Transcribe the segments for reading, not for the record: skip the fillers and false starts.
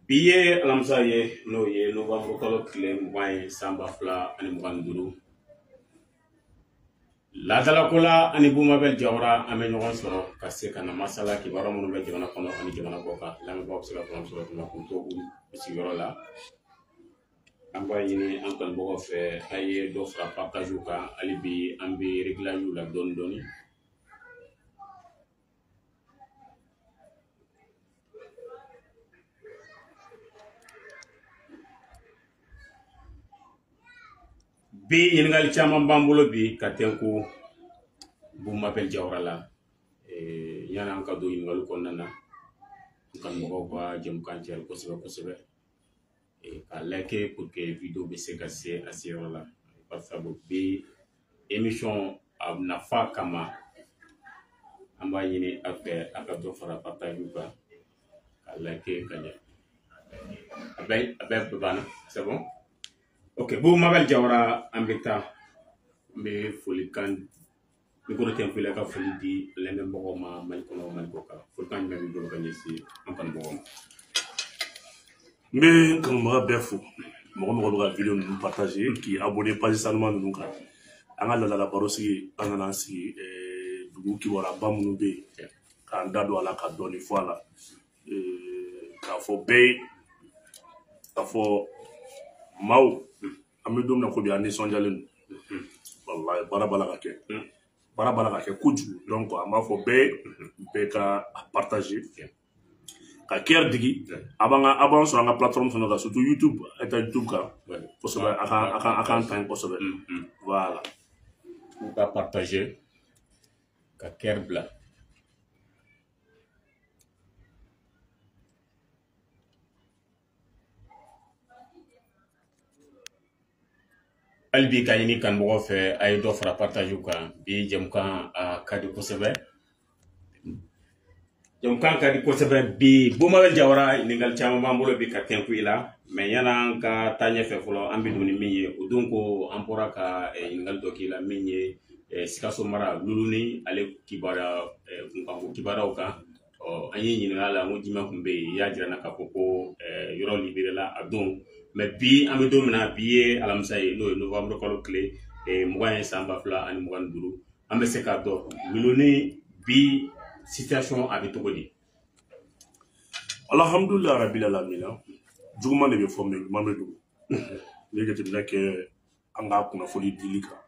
Bi ye alamisa ye, n'o ye novembre kalo tile 20 ye san 2025. Laadalako la ani Bumabel Jawara an bɛ ɲɔgɔn sɔrɔ ka se ka na masala kibaruya minnu bɛ jamana kɔnɔ ani jamana kɔ kan. Lamɛnbaaw bɛ se ka kunnafoni sɔrɔ kunnafoni to u sigiyɔrɔ la. An b'a ɲini an kanubagaw fɛ a ye dɔ fara partage kan, hali bi an bɛ réglage la dɔɔni dɔɔni. Bi ɲininkali caman b'an bolo bi ka tɛnku Bumabel Jawara la. Yani an ka don ɲininkali kɔnɔna na, an kanubagaw ka jɛmukan cɛri kosɛbɛ kosɛbɛ, ka like pour que vidéo bɛ se ka se a seyɔrɔ la. Barisabu bi émission a nafa kama an b'a ɲini a fɛ a ka dɔ fara partage kan, ka like ka ɲɛ. A bɛɛ banna, c'est bon. Ok, Bumabel Jawara, an bɛ taa n bɛ folikan micro tɛ n ka foli di lamɛnbagaw ma Mali kɔnɔ Mali kɔ kan. Folikan jumɛn b'i bolo ka ɲɛsin an kanubagaw ma? N bɛ n kanubaga bɛɛ fo, mɔgɔ mɔgɔ bɛ ka vidéo ninnu partager, k'i abonné page sanuma ninnu kan. An ka laadala baro sigi, an nana an sigi dugu kibaruya minnu bɛ yen, k'an da don a la ka dɔɔni fɔ a la, k'a fɔ bɛɛ ye, k'a fɔ maaw an bɛ don min na ko bi an nisɔndiyalen don. Walayi baara b'a la ka kɛ, baara b'a la ka kɛ kojugu. Donc an b'a fɔ bɛɛ bɛɛ ka a partager, ka kɛri digi. A b'an sɔrɔ an ka plateforme fana kan, surtout YouTube, a taa YouTube kan kosɛbɛ, a k'an ta yen kosɛbɛ. Voilà, u ka partager, ka kɛri bila. Hali bi ka ɲini kanubagaw fɛ a ye dɔ fara partage kan. Bi jɛmukan a ka di kosɛbɛ, jɛmukan ka di kosɛbɛ bi. Bumabel Jawara, ɲininkali caman b'an bolo bi ka tɛnku i la, mais yan'an ka taa ɲɛfɛ fɔlɔ, an bɛ don ni min ye o don ko an bɔra ka ɲininkali dɔ k'i la min ye Sikaso mara Luluni ale kibaruya kunkanko kibaruyaw kan. Ɔ an ye ɲininka la, n ko jumɛn tun bɛ yen, i y'a jira n na k'a fɔ ko yɔrɔ libéré la a don. Mais bi an bɛ don min na, bi ye alamisa ye, n'o ye novembre kalo tile 20 ye san 2025. An bɛ se k'a dɔn Luluni bi situation a bɛ cogo di? Alhamdulilayi rabil alamina. Juguman de bɛ fɔ, mais ɲuman bɛ dogo. N'i ye jateminɛ kɛ an ka kunnafoni dili kan,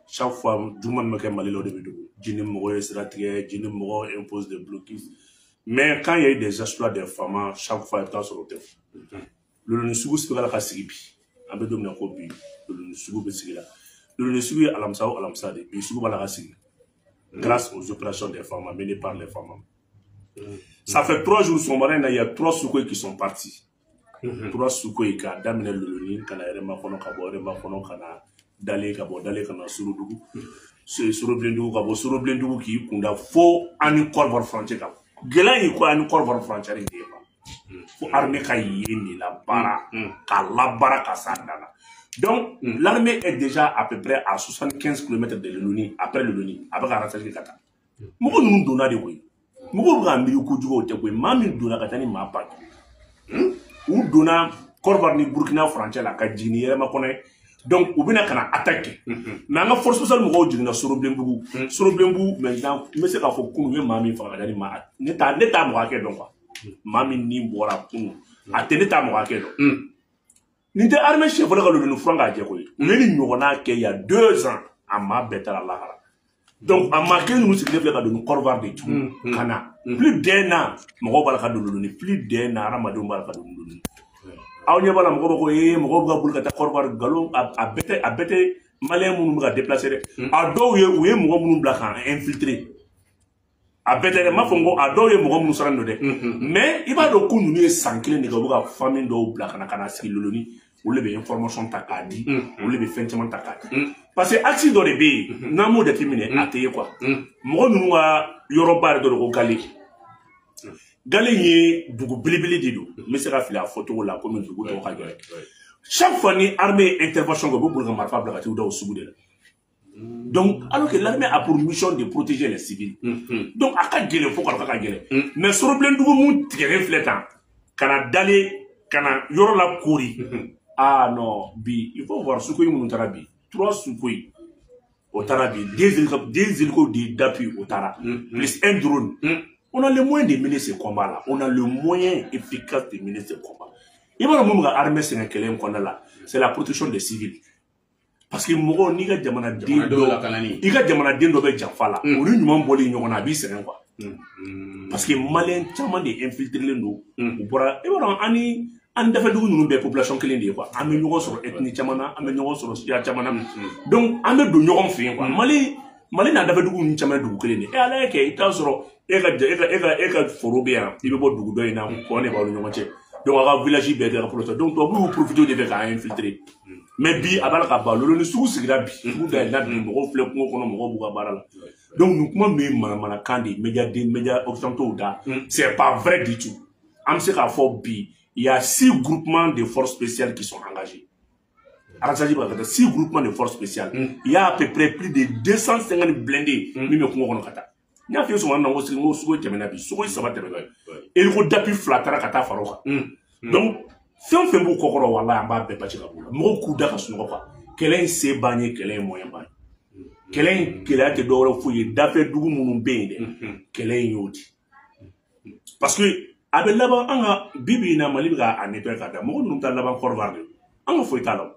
chaque fois juguman min bɛ kɛ Mali la o de bɛ dogo. Jini mɔgɔ ye sira tigɛ, jini mɔgɔ impose des blocus, mais quand il y a eu des exploits des FAMa, chaque fois i bɛ taa sɔrɔ o tɛ fɔ. Luluni sugu sigila ka sigi bi, an bɛ don min na ko bi Luluni sugu bɛ sigi la. Luluni sugu ye alamisa o alamisa de, bi sugu b'a la ka sigi grâce aux opérations des FAMa menées par les FAMa. Ça fait 3 jours sɔgɔmada in na, il y a 3 Sukhoi qui sont partis. 3 Sukhoi k'a daminɛ Luluni ka na Yɛrɛmakɔnɔ, ka bɔ Yɛrɛmakɔnɔ ka na Dale, ka bɔ Dale ka na Sorodugu, Sorobilendugu, ka bɔ Sorobilendugu k'i kunda fo an ni Côte d'Ivoire frontière kan. Gɛlɛya ye ko an ni Côte d'Ivoire frontière de ye quoi. Fo armée ka yen de labaara, k'a labaara ka s'a dan na. Donc l'armée est déjà à peu près à 75 km de Luluni. Après Luluni a bɛ ka rattacher ka taa. Mɔgɔ ninnu donna de koyi, mɔgɔw bɛ ka miiri kojugu o tɛ koyi. Maa min donna ka taa ni maa ba kelen, u donna Côte d'Ivoire ni Burkina frontière la ka jigin ni Yɛrɛmakɔnɔ ye. Donc u bɛna ka na attaque kɛ, mais an ka force spéciale mɔgɔw jiginna Sorobilenbugu. Sorobilenbugu maintenant, n bɛ se k'a fɔ kunun u ye maa min faga ka taa ni maa, ne t'a mɔgɔ hakɛ dɔn quoi. Maa min ni bɔra kunun a tɛ ne t'a mɔgɔ hakɛ dɔn. Nin tɛ armée chef fɔlɔ ka Luluni furan k'a jɛ koyi. U ye nin ɲɔgɔnna kɛ il y a 2 ans, a maa bɛɛ taara lahara. Donc a maa kelen ninnu sigilen filɛ ka don ni Côte d'Ivoire de tugun ka na. Plus d'un an mɔgɔw b'a la ka don Luluni, plus d'un an hadamadenw b'a la ka don Luluni. Aw ɲɛ b'a la mɔgɔw b'a ko ee mɔgɔw bɛ ka boli ka taa Côte d'Ivoire, nkalon. A bɛɛ tɛ malien minnu bɛ ka déplacer dɛ. A dɔw ye u ye mɔgɔ minnu bila k'an infiltrer. A bɛɛ tɛ dɛ, n m'a fɔ n ko a dɔw ye mɔgɔ minnu sara don dɛ. Mais i b'a dɔn ko ninnu ye san kelen de kɛ u bɛ ka famille dɔw bila ka na sigi Luluni. Olu de bɛ information ta k'a di, olu de bɛ fɛn caman ta k'a di. Parce que axe dɔ de bɛ yen, n'an m'o jateminɛ a tɛ ye quoi. Mɔgɔ ninnu ka yɔrɔba yɛrɛ dɔ de ko Gale. Gale ye dugu belebele de don, n bɛ se ka fili a fɔcogo la komi dugu tɔgɔ ka gɛlɛn. Chaque fois ni armée ye intervention kɛ, u bɛ boli ka marifa bila ka t'u da o sugu de la. Donc alors que l'armée a pour mission de protéger les civils. Donc a ka gɛlɛn fo ka gɛlɛn. Mais Sorobilendugu mun tigɛlen filɛ tan ka na Dale Ka na yɔrɔ la koori. Ah non, bi il faut voir Sukhoi minnu taara bi, trois Sukhoi o taara bi, deux hélicos d'appui o taara, plus un drone. On a le moyen de mener ce combat là, on a le moyen efficace de mener ce combat. I b'a dɔn mun bɛ ka armée sɛgɛn kɛlɛ in kɔnɔna la? C'est la protection des civils, parce que mɔgɔ n'i ka jamanaden dɔ, i ka jamanaden dɔ bɛ janfa la, o ni ɲuman bɔlen ɲɔgɔn na, a b'i sɛgɛn quoi, parce que malien caman de infiltrelen don. U bɔra, i b'a dɔn, an ni an dafɛdugu ninnu bɛɛ population kelen de ye quoi. An bɛ ɲɔgɔn sɔrɔ ethnie caman na, an bɛ ɲɔgɔn sɔrɔ siya caman na, donc an bɛ don ɲɔgɔn fɛ yen quoi. Mali n'a dafɛdugu ninnu caman ye dugu kelen de ye. E ala ye kɛ, i t'a sɔrɔ e ka foro bɛ yan, i bɛ bɔ dugu dɔ in na, kɔn de b'aw ni ɲɔgɔn cɛ. Donc aw ka village bɛɛ kɛra projet. Donc tubabuw y'u profité de fɛ k'an infiltrer. Mais bi a b'a la ka ban. Lolo ni sugu sigira bi, sugu dayɛlɛla bi, mɔgɔw filɛ kungo kɔnɔ, mɔgɔw b'u ka baara la. Donc nin kuma ninnu ye manamanakan de ye, média den média occidentaux da, c'est pas vrai du tout. An bɛ se k'a fɔ bi, il y a six groupements de forces spéciales qui sont engagés. Arasadi b'a ka taa six groupements de forces spéciales. Il y a à peu près plus de 250 blindés min bɛ kungo kɔnɔ ka taa. N y'a f'i ye sɔgɔma na, n ko Sukhoi tɛmɛna bi, Sukhoi saba tɛmɛna, hélico d'appui fila taara ka taa fara o kan. Donc fɛn o fɛn b'u kɔkɔrɔ, walahi an b'a bɛɛ basi ka b'u la. Mɔgɔw k'u da ka sunɔgɔ quoi. Kɛlɛ in se b'an ye, kɛlɛ in moyen b'an ye. Kɛlɛ in gɛlɛya tɛ dɔwɛrɛ foyi ye, dafɛ dugu minnu bɛ yen dɛ, kɛlɛ in y'o di, parce que a bɛ laban an ka bi bi in na, Mali bɛ ka a nettoyer ka da mɔgɔ ninnu bɛ taa laban Côte d'Ivoire de, an ka foyi t'a la,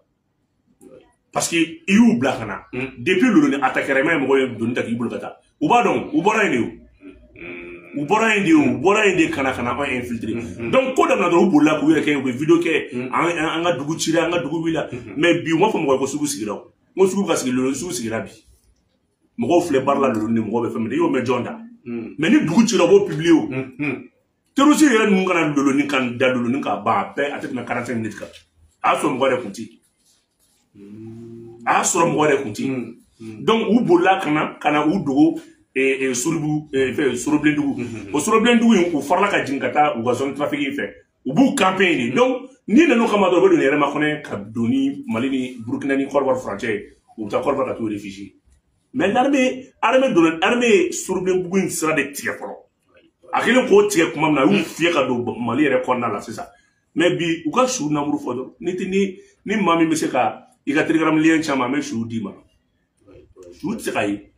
parce que i y'u bila ka na depuis lolo ni attaquera, i m'a ye mɔgɔ ye doni ta k'i bolo ka taa. U b'a dɔn u bɔra yen de, o u bɔra yen de, u bɔra yen de ka na an infiltrer. Donc ko daminɛ dɔrɔn, u bolila k'u yɛrɛ kɛ, u bɛ vidéo kɛ, an ka dugu cira, an ka dugu wulila. Mais bi u m'a fɔ mɔgɔ ye ko sugu sigira. O n ko sugu ka sigi lolo, sugu sigira bi, mɔgɔw filɛ baara la lolo ni mɔgɔw bɛ fɛn min na, i y'o mɛn jɔn da? Mais ni dugu cira, u b'o publier. O terroriste yɛrɛ ninnu kana lolo ni ka da lolo ni ka ban, a bɛɛ a tɛ tɛmɛ 45 minutes kan. A y'a sɔrɔ mɔgɔ yɛrɛ kun tɛ yen, a y'a sɔrɔ mɔgɔ yɛrɛ kun tɛ yen. Donc u bolila ka na u dogo Soribu fɛn Sorobilendugu. O Sorobilendugu in, u farala ka jigin ka taa u ka zone trafic in fɛ, u b'u camper yen de. Donc n'i nan'o kama dɔrɔn, u bɛ don yɛrɛma kɔnɔ ka don ni Mali ni Burukina ni Côte d'Ivoire frontière ye, u bɛ taa Côte d'Ivoire ka t'u réfugier. Mais l'armée, armée donna, armée ye Sorobilenbugu in sira de tigɛ fɔlɔ. A kɛlen k'o tigɛ tuma min na, a y'u fiyɛ ka don Mali yɛrɛ kɔnɔna la sisan. Mais bi u ka su namuru fɔ dɔrɔn, ni tɛ ni maa min bɛ se ka i ka Telegram lien caman, an bɛ su d'i ma. Su tɛ se ka ye.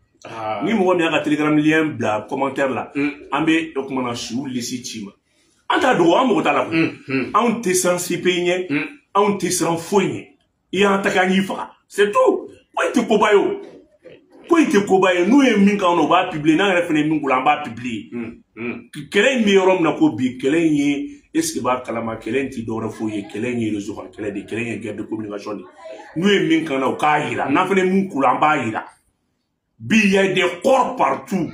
Ni mɔgɔ min y'a ka Telegram lien bila commentaire la, an bɛ o kuma na su liste ci ma. An t'a dogo, an mago t'a la koyi. Anw tɛ siran CPI ɲɛ, anw tɛ siran foyi ɲɛ. I y'an ta kɛ, an y'i faga, c'est tout. Ko in tɛ koba ye, o ko in tɛ koba ye. N'u ye min k'anw na, u b'a publier. N'an yɛrɛ fana ye min k'u la, an b'a publier. Kɛlɛ in bɛ yɔrɔ min na ko bi, kɛlɛ in ye, est ce que b'a kalama, kɛlɛ in ti dɔwɛrɛ foyi ye, kɛlɛ in ye réseau kan kɛlɛ de, kɛlɛ in ye guerre de communication de. N'u ye min k'an na, u k'a yira. N'an fana ye min k'u la, an b'a yira. Bi il y a des corps partout.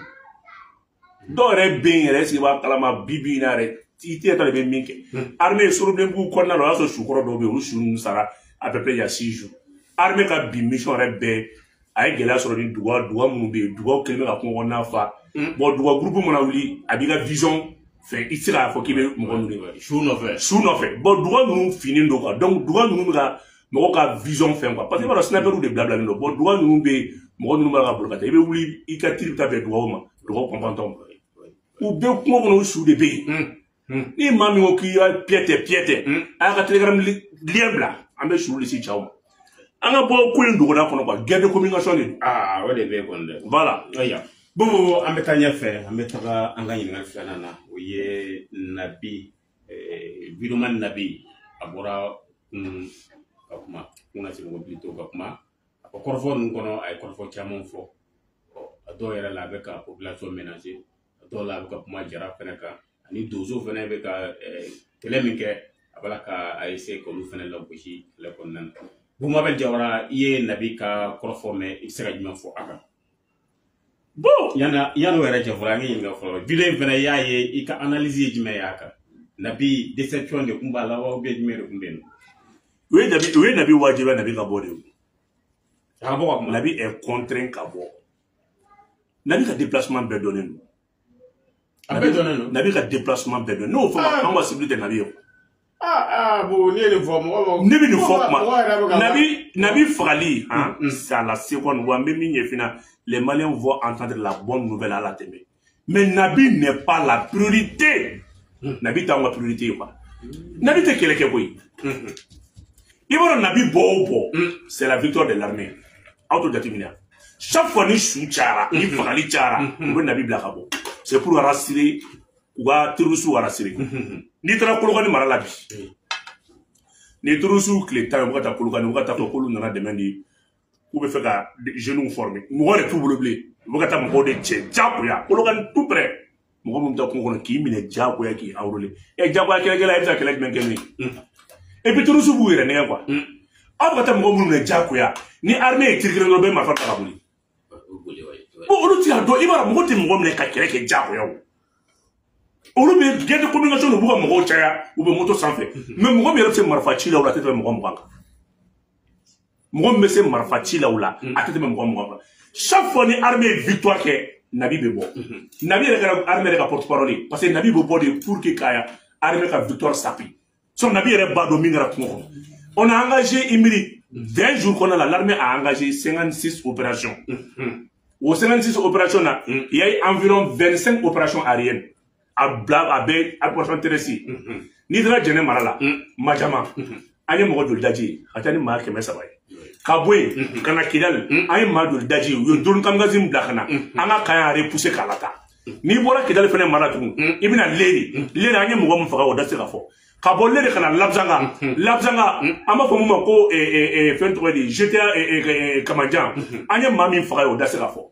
Dɔw yɛrɛ bɛ yen yɛrɛ, est ce que b'a kalama, bi bi in na yɛrɛ, i tɛ yɛrɛ de bɛ min kɛ. Armée Sorobilenbugu kɔnɔna la, o y'a sɔrɔ sukɔrɔ dɔw bɛ yen, olu su ninnu sara à peu près il y a 6 jours. Armée ka bi mission yɛrɛ bɛɛ, a ye gɛlɛya sɔrɔ ni duga minnu bɛ yen, dugaw kɛlen bɛ ka kungo kɔnɔna fa. Bon, duga groupe mana wuli, a b'i ka vision fɛ, i tɛ se k'a fɔ k'i bɛ mɔgɔ ninnu ye. Su nɔfɛ. Su nɔfɛ. Bon, duga ninnu finnen don quoi. Donc duga ninnu bɛ ka mɔgɔw ka vision fɛn quoi, parce que i b'a dɔn sniper de bila bilalen don. Bon, duga ninnu bɛ yen, mɔgɔ ninnu b'a ka boli ka taa, i bɛ wuli, i ka tir bɛ taa bɛn dugaw ma, dugaw kɔnpantɔn ma. U bɛ kungo kɔnɔ, u su de bɛ yen. Ni maa min ko k'i ka piyɛ tɛ piyɛ tɛ, a y'a ka Telegram lien bila, an bɛ su liste ci aw ma. An ka bɔ ko in dogoda kɔnɔ quoi, guerre de communication de don. Aa, o de bɛ yen kɔni dɛ. Voilà. Ayiwa, bon, an bɛ taa ɲɛfɛ, an bɛ taga an ka ɲininkali filanan na, o ye Nabi Vidoma Nabi. A bɔra kun ka kuma kun na sigi plutôt ka kuma a ka kɔrɔfɔ ninnu kɔnɔ, a ye kɔrɔfɔ caman fɔ. A dɔw yɛrɛ la, a bɛ ka population menacer, a dɔw la, a bɛ ka kuma jara fɛnɛ kan, ani donso fɛnɛ bɛ ka kɛlɛ min kɛ, a b'a la ka a essayer k'olu fɛnɛ lagosi kɛlɛ kɔnɔna na. Bumabel Jawara, i ye Nabi ka kɔrɔfɔ mɛn, i bɛ se ka jumɛn fɔ a kan? Bon. Yan'o yɛrɛ cɛ fɔlɔ, an k'i ɲininka fɔlɔ, vidéo in fɛnɛ, i y'a ye, i ka analyse ye jumɛn y'a kan? Nabi déception de kun b'a la wa, ou bien jumɛn de kun bɛ yen nɔ? U ye Nabi wajibiya Nabi ka bɔ de o. A ka bɔ ka kuma. Nabi est contraint ka bɔ. Nabi ka déplacement bɛɛ dɔnnen don. A bɛɛ dɔnnen don. Nabi ka déplacement bɛɛ dɔnnen. N'o fɔ, an ka civil tɛ Nabi ye o. Ah ah, bon, n'i ye nin fɔ, mɔgɔ b'a Ne bɛ nin fɔ kuma. Mɔgɔ yɛrɛ bɛ ka Nabi fagali, hein, c'est à la seconde. Wa n bɛ min ɲɛf'i ɲɛna, les Maliens vont entendre la bonne nouvelle à la télé. Mais Nabi n'est pas la priorité. Nabi t'anw ka priorité ye quoi. Nabi tɛ kɛlɛ kɛ koyi. I b'a dɔn Nabi bɔ o bɔ, c'est la victoire de l'armée. Aw t'o jateminɛ. Chaque fois ni su cayara, ni fagali cayara, u bɛ Nabi bila ka bɔ. C'est pour rassurer u ka terroristes rassurer. N'i taara Kolokani mara la bi, ni terroristes tile 10 ye, u bɛ ka taa Kolokani, u bɛ ka taa fɔ k'olu nana dɛmɛ di, k'u bɛ fɛ ka jeunes former. Mɔgɔ yɛrɛ t'u bolo bilen, u bɛ ka taa mɔgɔw de cɛ diyagoya. Kolokani tout près, mɔgɔ min bɛ taa kungo kɔnɔ k'i minɛ diyagoya k'i enrôler. Ɛ, diyagoya kɛlɛkɛla, e bɛ se ka kɛlɛ jumɛn kɛ n'o ye? Et puis terroristes b'u yɛrɛ nɛgɛ quoi. Aw bɛ ka taa mɔgɔ minnu minɛ diyagoya, ni armée ye tir kelen dɔrɔn, u bɛ marifa ta ka boli. Bon, olu ti ka dɔn, i b'a dɔn mɔgɔ tɛ mɔgɔ minɛ ka kɛlɛ kɛ diyagoya o. Olu bɛ guerre de communication, u b'u ka mɔgɔw caya, u bɛ moto sanfɛ. Mais mɔgɔ min yɛrɛ bɛ se marifa ci la o la, a tɛ tɛmɛ mɔgɔ 20 kan. Mɔgɔ min bɛ se marifa ci la o la, a tɛ tɛmɛ mɔgɔ 20 kan. Chaque fois ni armée ye victoire kɛ, Nabi bɛ bɔ. Nabi yɛrɛ kɛra armée yɛrɛ ka porte parole ye, parce que Nabi bɛ bɔ de pour que ka armée ka victoire saper. Sinon Nabi yɛrɛ b'a dɔn min kɛra kungo kɔnɔ. On a engagé Imri 20 jours kɔnɔna la, l'armée a engagé 56 opérations. O 56 opérations là, il y a eu environ 25 opérations aériennes. A bila a bɛɛ opération terrestre. N'i taara Jɛnɛ mara la, Majama, an ye mɔgɔ joli daji ye? A ka ca ni maa 300 ye. Ka bɔ yen ka na Kidali, an ye maa joli daji ye? U ye drone kamikaze min bila ka na, an ka camp y'a repousser k'a lataa. N'i bɔra Kidali fɛnɛ mara tugun, i bɛna Leri. Leri, an ye mɔgɔ min faga, o da tɛ se ka fɔ. Ka bɔ Leri ka na Labzanga, Labzanga, an b'a fɔ mun ma ko fɛn tɔgɔ ye di, GTA Kamajan, an ye maa min faga ye, o da tɛ se ka fɔ.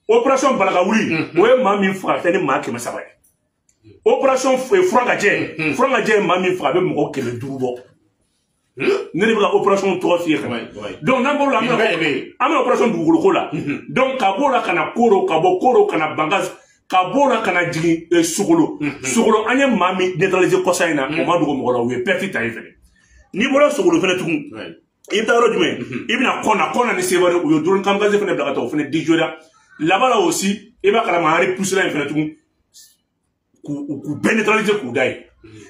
Opération Balakawuli, o ye maa min faga, a tɛ ni maa 300 ye. Opération Furankajɛ, Furankajɛ ye maa min faga, a bɛ mɔgɔ 500 bɔ. Ne de bɛ ka opération tɔgɔ f'i ye ka na. Donc n'an bɔr'o la, an bɛna opération dugukolo la. Donc ka b'o la ka na Koro, ka bɔ Koro ka na Bankas, ka b'o la ka na jigin Sogolo. Sogolo, an ye maa min neutraliser kɔsa in na, o ma dogo mɔgɔ la, u ye perte ta yen fɛnɛ. N'i bɔra Sogolo fɛnɛ tugun, i bɛ taa yɔrɔ jumɛn? I bɛna Kɔna, Kɔna ni Seware, u ye drone kamikaze fɛnɛ bila ka taa, o fɛnɛ déjouer. Là-bas là aussi, i b'a kalama, an repousser la yen fɛnɛ tugun, k'u bɛɛ neutraliser k'u da yen.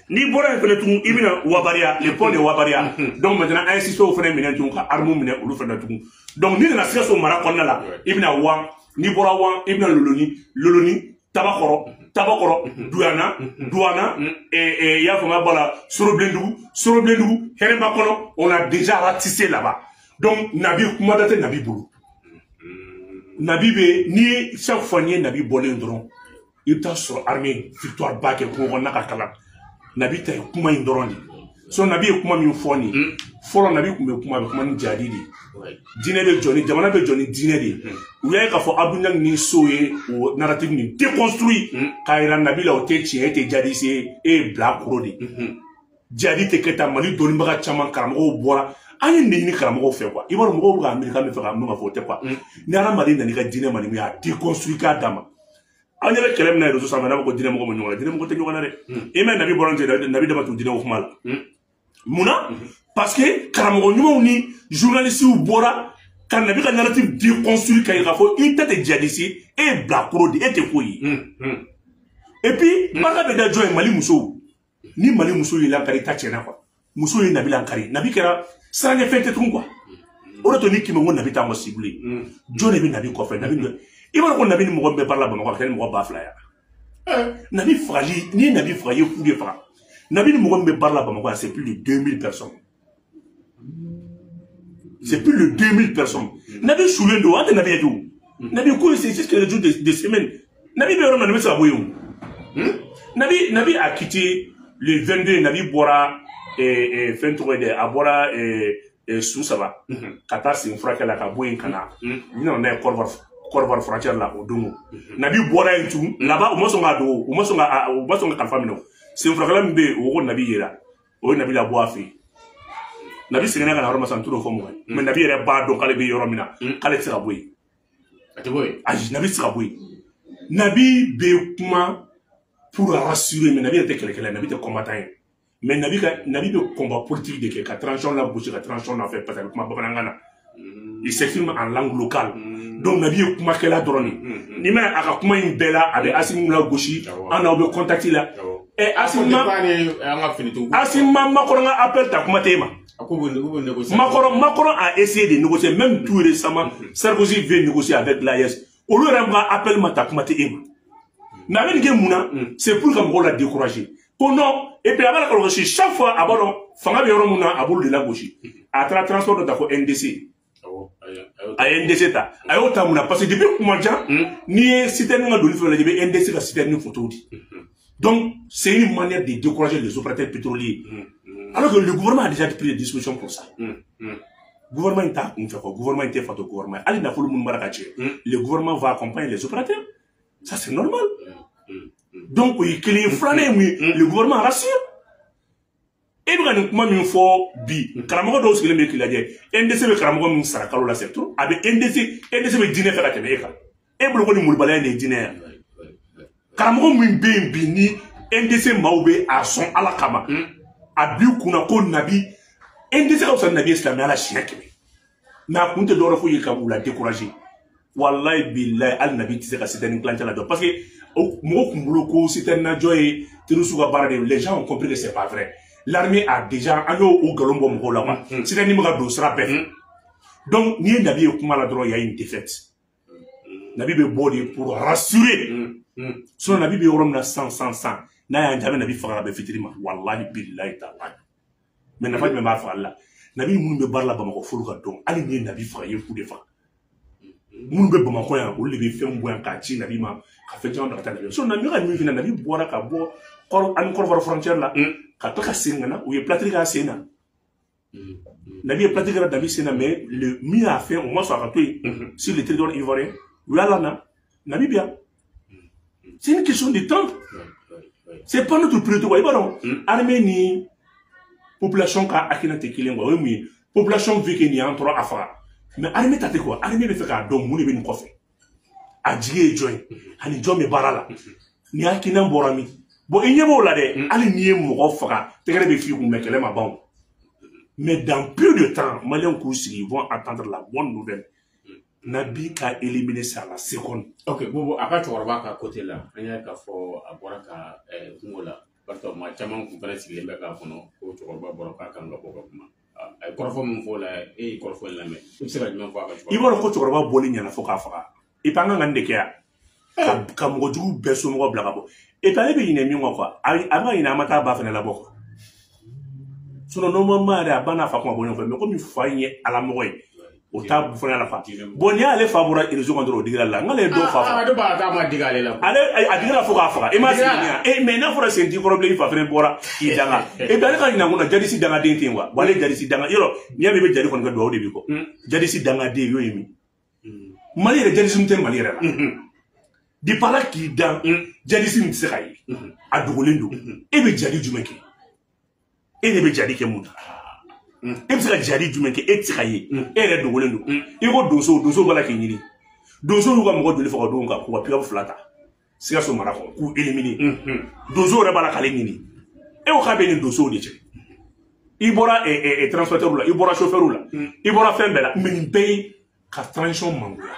N'i bɔra yen fɛnɛ tugun, i bɛna Wabaria, le pont de Wabaria. Donc maintenant an ye suspect fɛnɛ minɛ tugun, ka armes minɛ olu fɛnɛ tugun. Donc n'i nana Sikaso mara kɔnɔna la, i bɛna Wan. N'i bɔra Wan, i bɛna Loloni, Loloni, Tabakɔrɔ, Tabakɔrɔ, Duyana, Douana, i y'a faamuya b'a la, Sorobilendugu, Sorobilendugu, Hɛrɛma kɔnɔ, on a déjà ratissé là-bas. Donc Nabi, kuma da tɛ Nabi bolo. Nabi bɛ ni chaque fois n'i ye Nabi bɔlen dɔrɔn, i bɛ taa sɔrɔ armée victoire ba kɛ kungo kɔnɔna ka kalan. Nabi ta ye kuma in dɔrɔn de. So Nabi ye kuma min fɔ nin ye, fɔlɔ Nabi tun bɛ kuma, a bɛ kuma ni jadi de ye. Diinɛ bɛ jɔ ni, jamana bɛ jɔ ni diinɛ de ye. U y'a ye k'a fɔ Abdoulaye ni so ye o narrative nin déconstruit k'a yira Nabi la, o tɛ tiɲɛ, e tɛ jadise ye, e ye bilakoro de ye. Jadi tɛ kɛ tan. Mali dɔnnibaga caman, karamɔgɔw bɔra, an ye nin ɲini karamɔgɔw fɛ quoi. I b'a dɔn mɔgɔw bɛ ka miiri k'an bɛ fɛ ka mun ka fɔ, o tɛ quoi. Ni hadamaden nana i ka diinɛ ma, nin y'a déconstruit k'a d'a ma. An ɲɛ bɛ kɛlɛ min na réseau sanfɛ, n'a fɔ ko diinɛ mɔgɔ bɛ ɲɔgɔn na, diinɛ mɔgɔ tɛ ɲɔgɔn na dɛ. I m'a ye Nabi bɔra ten, Nabi dama t'u diinɛ ko kuma la. Munna? Parce que karamɔgɔ ɲumanw ni journalistes bɔra ka Nabi ka narrative déconstruire, ka yira k'a fɔ i tɛ djihadiste ye, e ye bilakoro de, e tɛ foyi ye. Et puis barika bɛ da jɔn ye? Mali musow. Ni Mali muso y'i lankari, i ta tiɲɛna quoi. Muso ye Nabi lankari, Nabi kɛra siranɲɛfɛn tɛ tugun quoi. O de to ni kɛmɛ ko Nabi t'an ka cible ye. Jɔn de bɛ Nabi kɔfɛ? Nabi, i b'a dɔn ko Nabi ni mɔgɔ min bɛ baara la Bamakɔ, a ka kɛ ni mɔgɔ 2000 ye. Nabi fagali, n'i ye Nabi faga, i ye fu de faga. Nabi ni mɔgɔ min bɛ baara la Bamakɔ, c'est plus de 2000 personnes, c'est plus de 2000 personnes. Nabi sulen don, an tɛ Nabi ye tugun. Nabi ko c'est juste quelques jours de semaine. Nabi bɛ yɔrɔ min na, nin bɛ se ka bɔ yen o. Nabi a quitté le 22. Nabi bɔra fɛn tɔgɔ ye dɛ, a bɔra su saba ka taa sen furakɛ la, ka bɔ yen ka na, n nana n'a ye Côte d'Ivoire frontière la o don. Nabi bɔra yen tugun laban, u ma sɔn k'a dogo, u ma sɔn ka kalifa minɛ. O sen furakɛla min bɛ yen, o ko Nabi yera, o ye Nabi labɔ a fɛ yen. Nabi seginna ka na yɔrɔ min sisan, n t'o fɔ mɔgɔ ye, mais Nabi yɛrɛ b'a dɔn k'ale bɛ yɔrɔ min na, k'ale tɛ se ka bɔ yen. A tɛ bɔ yen. Ayi, Nabi tɛ se ka bɔ yen. Nabi bɛ kuma pour rassurer, mais Nabi yɛrɛ tɛ kɛlɛkɛla ye, Nabi tɛ combattant ye. Mais Nabi bɛ combat politique de kɛ, ka transition lagosi, ka transition nɔfɛ, parce que a bɛ kuma bamanankan na, il s'exprime en langue locale. Donc Nabi ye kumakɛla dɔrɔn de. N'i ma ye a ka kuma in bɛɛ la, a bɛ Assimi lagosi, an n'aw bɛ contact la. Ɛ, Assimi ma an ka finitigiw. Assimi ma Macron ka appel ta, kuma tɛ e ma. A ko b'u négocier. Macron a essayé de négocier, même tout récemment, Sarkozy vient négocier avec l'AES. Olu yɛrɛ ka appel ma ta, kuma tɛ e ma. Mais a bɛ nin kɛ mun na? C'est pour ka mɔgɔw la décourager. Ko non, et puis a b'a la kɔlɔsi chaque fois a b'a dɔn fanga bɛ yɔrɔ mun na, a b'olu de lagosi. A taara transport dɔ ta ko NDC. A ye NDC ta, a y'o ta mun na? Parce que depuis kuma jan, n'i ye citerne ka doni fɛn lajɛ, i bɛ NDC ka citerne photo di. Donc c'est une manière de décourager les opérateurs pétroliers, alors que le gouvernement a déjà pris des dispositions pour ça. Gouvernement in t'a kun fɛ quoi, gouvernement in tɛ fatɔ gouvernement ye. Hali nafolo minnu b'a la ka cɛ, le gouvernement va accompagner les opérateurs, ça c'est normal. Donc o ye kelen ye. Filanan ye mun ye? Le gouvernement rassure. E bɛ ka nin kuma min fɔ bi, karamɔgɔ dɔw sigilen bɛ k'i lajɛ. NDC bɛ karamɔgɔ min sara kalo la, c'est trop. A bɛ NDC, NDC bɛ diinɛ fɛ ka tɛmɛ e kan. E bolo ko nin molobaliya in de ye diinɛ ye? Karamɔgɔ min bɛ yen bi ni NDC maaw bɛ a sɔn Ala kama, a b'i kunna ko nabi NDC ka fisa nabi ye silamɛya la siɲɛ 100. Mais a kun tɛ dɔwɛrɛ foyi ye ka u la décourager. Walayi bilayi, hali nabi tɛ se ka citerne tilancɛ lajɔ, parce que mɔgɔw kun bolo ko citerne lajɔ ye terroriste ka baara de ye. Les gens ont compris que c'est pas vrai. L'armée a déjà, an y'o o nkalon bɔ mɔgɔw la quoi. Citerne bɛ ka don sira bɛɛ fɛ. Donc n'i ye nabi ye kuma la dɔrɔn, y a une défaite. Nabi bɛ bɔ de pour rassurer. Sinon nabi bɛ yɔrɔ min na san san san, n'a y'an jaabi, nabi faga ka bɛn fitiri ma, walahi bilayi talahi. Mais nafa jumɛn b'a fagali la? Nabi minnu bɛ baara la Bamakɔ, f'olu ka dɔn. Hali n'i ye nabi faga, i ye fu de faga. Minnu bɛ Bamakɔ yan, olu de bɛ fɛn bɔ yan k'a ci nabi ma, ka fɛn caman bila ka taa nabi. Sinon nabi ka min f'i ɲɛna, nabi bɔra ka bɔ kɔrɔ ani Kɔrɔbɔrɔ frontière la ka tila ka segin ka na, u ye plâtre k'a sen na. Nabi ye plâtre kɛra nabi sen na, mais le min y'a fɛn, o ma sɔn a ka to yen sur le territoire ivoirien. U y'a lana, nabi bi yan. C'est une question de temps, c'est pas notre priorité quoi. I b'a dɔn, armée ni population ka hakilina tɛ kelen quoi. O ye mun ye? Population veut que nin y'an tɔɔrɔ, a faga. Mais armée ta tɛ quoi. Armée bɛ fɛ k'a dɔn mun de bɛ nin kɔfɛ, a jigi ye jɔn ye, ani jɔn bɛ baara la, nin hakilina bɔra min. Bon, i ɲɛ b'o la dɛ. Hali n'i ye mɔgɔ faga, tɛgɛrɛ bɛ f'i kun, mais kɛlɛ ma ban o. Mais dans peu de temps, Maliens k'u sigi, ils vont attendre la bonne nouvelle. Nabi ka éliminer, c'est à la seconde. Ok, Bobo, a ka cɛkɔrɔba ka côté la, an y'a k'a fɔ a bɔra ka kungo la, barisa maa caman kun fana sigilen bɛ k'a kɔnɔ ko cɛkɔrɔba bɔra k'a kan ka bɔ ka kuma. A ye kɔrɔfɔ min fɔ o la, e ye kɔrɔfɔ in lamɛn, i bɛ se ka jumɛn fɔ a ka I b'a dɔn ko cɛkɔrɔba bɔli ɲɛna fo k'a faga. Et puis an kan ka nin de kɛ yan ka mɔgɔ jugu bɛɛ somɔgɔw bila ka bɔ. Et puis ale bɛ ɲinɛ min kɔ quoi, a bɛ ka ɲinɛ an ma taa ba fɛnɛ labɔ quoi. Sinon normalement yɛrɛ, a ba n'a fa kun ka bɔ ɲɔgɔn fɛ, mais komi fa in ye alamɔgɔ ye, o t'a fana la fa. Bon, n'i y'ale fa bɔra réseau kan dɔrɔn, o digira la. N'ale ye dɔw fa faga. Ale b'a k'a ma digi ale la. Ale a digira fo k'a faga. E ma sigi yan e, mais n'a fɔra sen t'i kɔrɔ bilen, i fa fɛnɛ bɔra k'i danga. Et puis ale ka ɲinɛ kun na, jadisi dangaden tɛ yen quoi. Bon, ale ye jadisi danga yɔrɔ, n'i y'a mɛn i bɛ jadi kɔni kɛ, duwawu de b'i kɔ. Jadisi dangaden y'o ye min Mali yɛrɛ, jadisi tɛ Mali yɛrɛ la. Depuis Ala k'i dan, jadisi min tɛ se ka ye, a dogolen don. E bɛ jadi jumɛn kɛ? E de bɛ jadi kɛ mun na? E bɛ se ka jadi jumɛn kɛ? E tɛ se ka ye, e yɛrɛ dogolen don. I ko donso, donso b'a la k'i ɲini. Donso y'u ka mɔgɔ joli faga don kan k'u ka pick-up fila ta Sikaso mara kɔnɔ k'u éliminer? Donso yɛrɛ b'a la k'ale ɲini. E ko k'a bɛ nin donsow de cɛ. I bɔra transporteur la, i bɔra chauffeur la, i bɔra fɛn bɛɛ la, mais nin bɛɛ ye ka transition mangoya.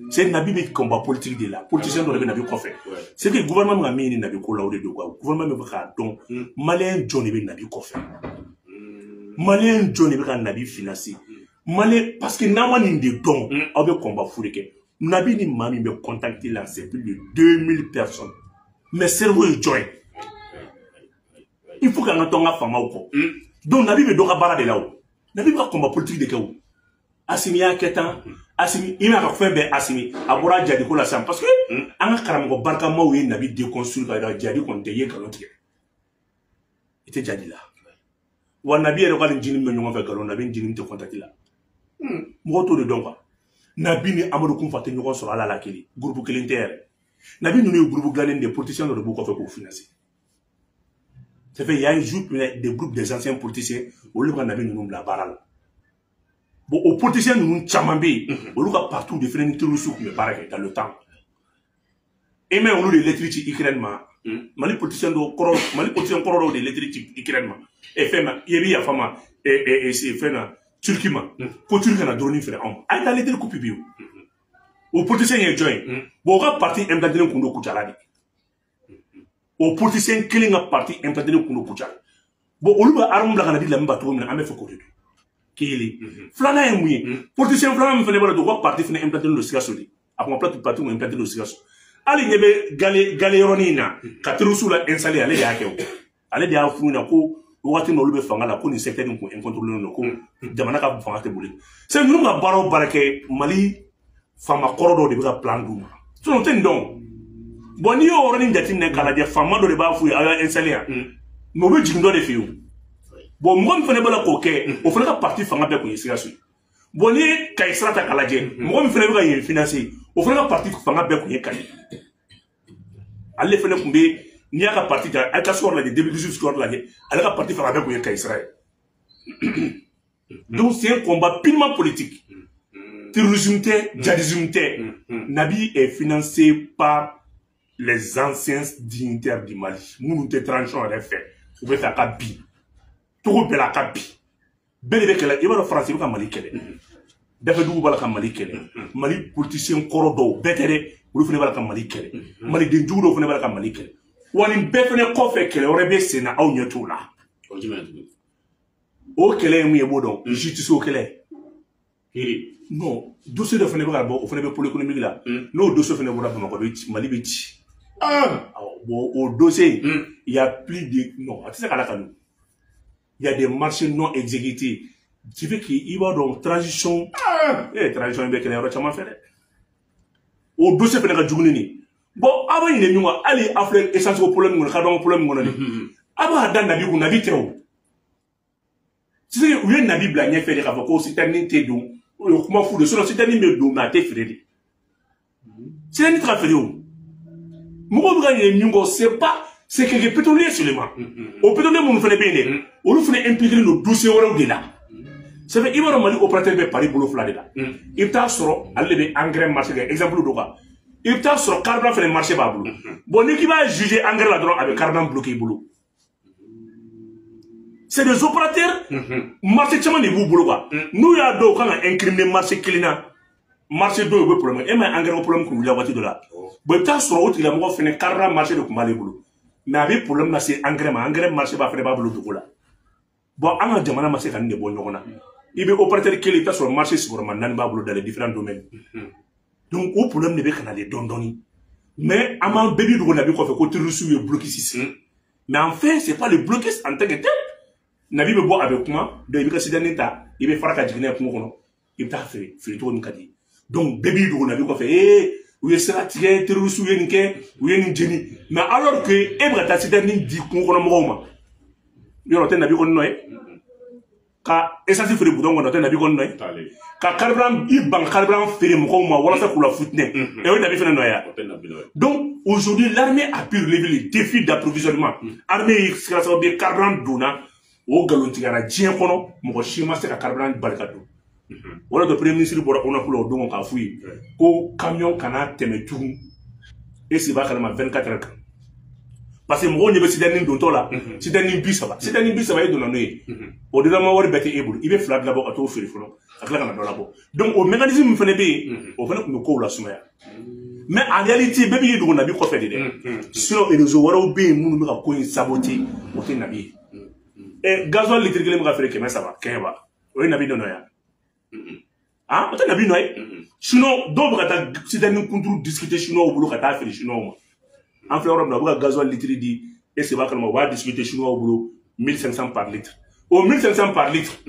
C'est Nabi bɛ combat politique de la. Politicien dɔ de bɛ Nabi kɔfɛ. C'est que gouvernement bɛ ka min ɲini Nabi ko la, o de don quoi. Gouvernement bɛ k'a dɔn Malien jɔn de bɛ Nabi kɔfɛ, Malien jɔn de bɛ ka Nabi financer, Malien, parce que n'an ma nin de dɔn, aw bɛ combat fu de kɛ. Nabi ni maa min bɛ contacter la, c'est plus de 2000 personnes. Mais cerveau ye jɔn ye? Il faut k'an ka to an ka faamaw kɔ. Donc Nabi bɛ dɔ ka baara de la o. Nabi bɛ ka combat politique de kɛ o. Asimi y'a kɛ tan, Asimi i m'a ka fɛn bɛɛ. Asimi a bɔra jadi ko la sisan, parce que an ka karamɔgɔ barikamaw ye Nabi déconstruire ka yira jadi kɔni tɛ i ye nkalon tigɛ, i tɛ jadi la wa. Nabi yɛrɛ ka nin jini bɛ ɲɔgɔn fɛ, nkalon. Nabi ni jini tɛ contact la, mɔgɔw t'o de dɔn quoi. Nabi ni Amadu Kunfa tɛ ɲɔgɔn sɔrɔ ala la kelen, groupe kelen tɛ yɛrɛ. Nabi ninnu ye groupe dilannen de, politicien dɔ de b'u kɔfɛ k'u financer. Ça fait il y a un groupe, des groupes des anciens politiciens, olu ka Nabi ninnu bila baara la. Bon, o politicien ninnu caman bɛ yen, olu ka parti de fɛnɛ ni terroriste tun bɛ baara kɛ dans le temps. E mɛ olu de lettre ci Ukraine ma. Mali politicien dɔw kɔrɔ, Mali politicien kɔrɔ dɔw de lettre ci Ukraine ma e fɛn ma, i bɛ yafa ma fɛn na, Turquie ma, ko Turquie kana drone feere anw ma. A ye taa lettre copie bi o. O politicien ye jɔn ye? Bon, o ka parti implanté kun don Kucala de. O politicien kelen ka parti implanté kun don Kucala. Bon, olu bɛ arme bila ka na di Lamine ba cogo min na, an bɛ fɛ k'o de dɔn. Kelen filanan ye mun ye? Politicien filanan min fana b'a la, u ka parti fana implanté don Sikaso de. A kun ka parti kun implanté don Sikaso. Hali ɲɛ bɛ gale yɔrɔnin in na ka terroriste la installer, ale de y'a kɛ o. Ale de y'a f'u ɲɛna ko wagati min na olu bɛ fanga la, ko nin secteur in kun incontrôlé don, ko jamana ka fanga tɛ boli. C'est ninnu ka baara o baara kɛ, Mali faama kɔrɔ dɔw de bɛ ka plan d'u ma. Sinon u tɛ nin dɔn. Bon, n'i y'o yɔrɔnin jateminɛ k'a lajɛ, faama dɔ de b'a f'u ye aw y'a installer yan. Mais u bɛ jigin dɔ de fɛ yen. Bon, mɔgɔ min fana bɛ la k'o kɛ, o fana ka parti fanga bɛɛ kun ye Sikaso ye. Bon, n'i ye Kayi sira ta k'a lajɛ, mɔgɔ min fana bɛ ka yen financer, o fana ka parti fanga bɛɛ kun ye Kayi. Ale fana kun bɛ, n'i y'a ka parti ta, a ka score lajɛ, 2018 score lajɛ, ale ka parti fanga bɛɛ kun ye Kayi sira ye. Donc c'est un combat purement politique. Terrorisme tɛ, djihadisme tɛ. Nabi est financé par les anciens dignitaires du Mali. Minnu tɛ transition yɛrɛ fɛ, u bɛ fɛ a ka bin. Togo bɛɛ la a ka bin. Bɛɛ de bɛ kɛlɛ. I b'a dɔn Faransi bɛ ka Mali kɛlɛ. Dafɛdugu b'a la ka Mali kɛlɛ. Mali politicien kɔrɔ dɔw, bɛɛ tɛ dɛ, olu fana b'a la ka Mali kɛlɛ. Maliden jugu dɔw fana b'a la ka Mali kɛlɛ. Wa nin bɛɛ fana kɔfɛ, kɛlɛ wɛrɛ bɛ sen na, aw ɲɛ t'o la. O jumɛn tuguni? O kɛlɛ ye mun ye, i b'o dɔn? Justice o kɛlɛ. Kiiri. Non, dossier dɔ fana bɛ ka bɔ, o fana bɛ pôle économique la. N'o dossier fana bɔra, Bamakɔ bɛ ci, Mali bɛ ci. Awɔ, bon, o dossier, il y a plus de, non, a tɛ se ka lakali. Il y a des marchés non exécutés. Tu fais qu'il b'a dɔn transition, transition bɛ kɛlɛ yɔrɔ caman fɛ dɛ. O dossier fana ka jugu ni nin. Bon, aw bɛ ɲinɛ min kɔ, hali aw filɛ essence ko problème kɔnɔ, carburant problème kɔnɔ nin. Aw b'a da Nabi kun, Nabi tɛ o. Sisan u ye Nabi bila ɲɛfɛ de k'a fɔ ko citerne tɛ don. O ye kuma fu de, sinon citerne bɛ don, mais a tɛ feere de. Citerne tɛ ka feere o. Mɔgɔw bɛ ka ɲinɛ min kɔ, c'est pas, c'est quelques pétroliers seulement. O pétrolier minnu fana bɛ yen dɛ, olu fana impliqué don dossier wɛrɛw de la. C'est vrai, i b'a dɔn Mali opérateur bɛ pari bolo fila de la. I bɛ taa sɔrɔ ale de bɛ engrais marché kɛ, exemple don quoi. I bɛ taa sɔrɔ carburant fana marché b'a bolo. Bon, n'i k'i b'a juger engrais la dɔrɔn, a bɛ carburant bloqué i bolo. C'est des opérateurs, marché caman de b'u bolo quoi. N'u y'a dɔn u kan ka incriminer marché kelen na, marché dɔw bɛ problème. E ma ye engrais ko problème kun wulila waati dɔ la. Bon, i bɛ taa sɔrɔ o tigilamɔgɔ fana carburant marché de tun b'ale bolo. Mais a bɛ problème lase engrais ma, engrais marché b'a fana b'a bolo dogo la. Bon, an ka jamana ma se ka nin de bɔ ɲɔgɔn na. I bɛ opérateur kelen, i bɛ taa sɔrɔ marché sigiyɔrɔma naani b'a bolo dans les différents domaines. Donc o problème de bɛ ka na de dɔɔni dɔɔni. Mais an b'an bɛɛ b'i dogo Nabi kɔfɛ ko terroriste ye blocus. Mais en fait, c'est pas le blocus en tant que tel. Nabi bɛ bɔ, a bɛ kuma, donc i bɛ ka citerne ta, i bɛ fara ka jigin n'a ye kungo kɔnɔ, i bɛ taa feere, feere cogo min ka di. Donc bɛɛ b'i dogo Nabi kɔfɛ, u ye sira tigɛ, terroriste ye nin kɛ, u ye nin jeni. Mais alors que e bɛ ka taa citerne di kungo kɔnɔ mɔgɔw ma, yɔrɔ o tɛ Nabi kɔni nɔ ye. Ka essence feere bidon kɔnɔ, o tɛ Nabi kɔni nɔ ye. Ka carburant, i ban carburant feere mɔgɔw ma walasa k'u la futinɛ, o ye Nabi fana nɔ ye. O tɛ Nabi nɔ ye. Donc aujourd'hui, l'armée a pu relever le défi d'approvisionnement. Armée ye kɛra sababu ye, carburant donna, o nkalontigɛra diɲɛ kɔnɔ, mɔgɔ si ma se ka carburant bali ka don. O de premier ministre bɔra ONAP la o don k'a f'u ye ko camion kana tɛmɛ tugun, e sigi b'a kalama 24 heures kan. Parce que mɔgɔw ɲɛ bɛ citerne dontɔ la, citerne 30, citerne 30 e donna n'o ye. O dédouanement wari bɛɛ tɛ e bolo, i bɛ fila labɔ ka t'o feere fɔlɔ, ka tila ka na dɔ labɔ. Donc o mécanisme min fana bɛ yen, o fana tun bɛ kow lasumaya. Mais en réalité, bɛɛ b'i dogo Nabi kɔfɛ de dɛ. Sinon réseau wɛrɛw bɛ yen minnu bɛ ka ko in saboter, o tɛ Nabi ye. Gasoil litre kelen bɛ ka feere 300 kɛɲɛba, o ye Nabi nɔ ye. Ah, o tɛ Nabi nɔ ye. Sinon dɔw bɛ ka taa citerne kunturu discuter chinois bolo ka taa feere chinois ma. An filɛ yɔrɔ min na, u bɛ ka gasoil litre di, e b'a kalama, u b'a discuter chinois bolo 1500 par litre. O 1500 par litre,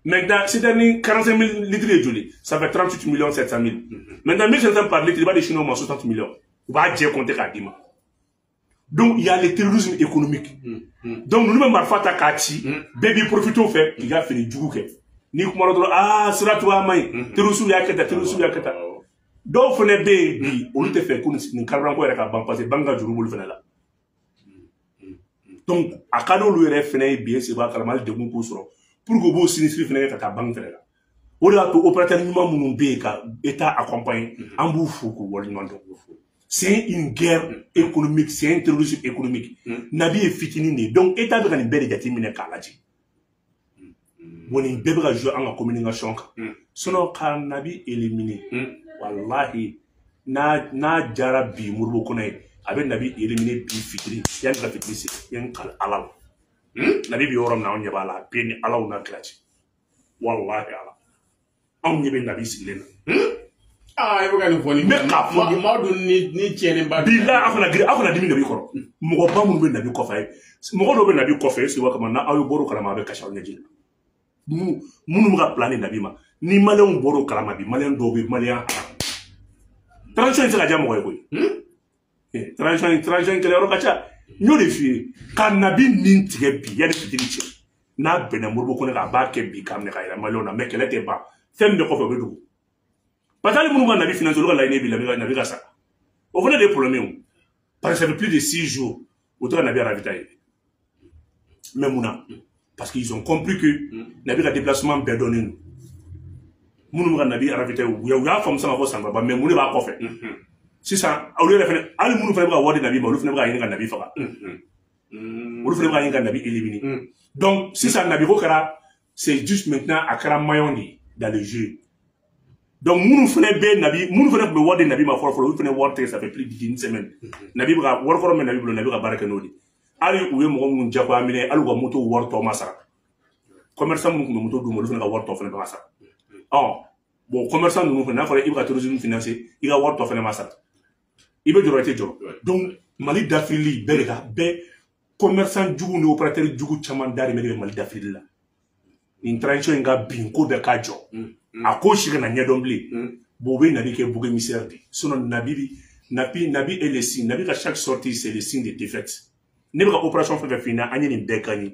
maintenant citerne 45 000 litres ye joli? Ça fait 38 millions 700 000. Maintenant 1500 par litre, i b'a di chinois ma 60 millions. U b'a jɛ compter k'a d'i ma. Donc il y a le terrorisme économique. Donc ninnu bɛ marifa ta k'a ci, bɛɛ b'i profiter o fɛ k'i ka feere jugu kɛ. N'i kumana dɔrɔn, aa sira cogoya man ɲi, terroristes y'a kɛ tan, terroristes y'a kɛ tan. Dɔw fana bɛ yen bi, olu tɛ fɛ ko nin carburant ko yɛrɛ ka ban, parce que banque ka juru b'olu fana la. Donc a ka d'olu yɛrɛ fana ye bi, e b'a kalama, hali degun k'u sɔrɔ pour que u b'o sinisiri fana kɛ ka taa banque fana la. O de y'a to opérateur ɲuman minnu bɛ yen ka État accompagner, an b'u fo k'u waleɲuman dɔn. C'est une guerre économique, c'est un terrorisme économique. Nabi ye fitinin de ye. Donc État bɛ ka nin bɛɛ de jateminɛ k'a lajɛ. Bon, nin bɛɛ bɛ ka jouer an ka communication kan. Sinon ka Nabi éliminer, walahi, n'a jara bi Modibo kɔnɔ ye, a bɛ Nabi éliminer bi fitiri, yanni ka fitiri se, yanni ka Ala la. Nabi bɛ yɔrɔ min na, anw ɲɛ b'a la, a bɛɛ ni Alaw n'a kira cɛ. Walahi Ala. Anw ɲɛ bɛ Nabi sigilen na. Aa, i bɛ ka nin fɔ ni n bɛ k'a fɔ maa dun ni tiɲɛnen ba. Bilahi, aw kana girin, aw kana dimi Nabi kɔrɔ. Mɔgɔba minnu bɛ Nabi kɔfɛ, mɔgɔ dɔw bɛ Nabi kɔfɛ, e kama n'aw ye bɔr'o kalama, a bɛ kasi aw ɲɛji la. Minnu bɛ ka plan di Nabi ma, ni maliyɛnw bɔr'o kalama bi, maliyɛn dɔw bɛ maliyɛn transition in tɛ se ka diya mɔgɔ ye koyi. Transition kɛlɛyɔrɔ ka ca. N y'o de f'i ye, ka Nabi nin tigɛ bi yanni fitiri cɛ, n'a bɛnna Modibo Kone kan, a b'a kɛ bi k'a minɛ ka yira maliyɛnw na. Mais kɛlɛ tɛ ban, fɛn min bɛ kɔfɛ, o bɛ dogo. Parce que hali minnu ka Nabi financer, olu ka laɲini bi Nabi ka sa. O fana de ye problème ye o. Parce que ça fait plus de 6 jours u tɛ ka Nabi ravitailler. Mais mun na? Parce qu'ils ont compris que Nabi ka déplacement bɛɛ dɔnnen don. Minnu bɛ ka Nabi ravitailler, u y'a faamu sisan ka fɔ Sankaba, mais mun de b'a kɔfɛ sisan? Olu yɛrɛ fɛnɛ, hali minnu fɛnɛ bɛ ka wari di Nabi ma, olu fɛnɛ bɛ ka ɲini ka Nabi faga, olu fɛnɛ bɛ ka ɲini ka Nabi éliminer. Donc sisan Nabi ko kɛra, c'est juste maintenant a kɛra maillon de ye dans le jeu. Donc minnu fɛnɛ bɛ Nabi, minnu fɛnɛ tun bɛ wari di Nabi ma fɔlɔ fɔlɔ, olu fɛnɛ wari tigɛ. Ça fait plus d'une semaine, Nabi bɛ ka wari kɔrɔ min Nabi bolo, Nabi ka baara kɛ n'o de. Hali u ye mɔgɔ minnu jagoya minɛ, hali u ka moto wari tɔ ma sara. Commerçant minnu tun bɛ moto d'u ma, olu fɛnɛ ka wari tɔ fɛnɛ bɛ ka sara. Ɔ bon, commerçant ninnu fɛnɛ, n'a fɔra i bɛ ka terrorisme financer, i ka wari tɔ fɛnɛ ma sara, i bɛ jɔrɔ, i tɛ jɔrɔ. Donc Mali dafirili bɛɛ de ka bɛɛ, commerçant jugu ni opérateur jugu caman darimɛ de bɛ Mali dafirili la. Nin transition in ka bin, ko bɛɛ ka jɔ, a ko si kana ɲɛdɔn bilen. Bon, u bɛ Nabi kɛ bouc émissaire de. Sinon Nabi bi Nabi Nabi est le signe. Nabi ka chaque sortie, c'est le signe de défaite. Ne bɛ ka opération fɛn fɛn f'i ɲɛna, an ye nin bɛɛ gagné.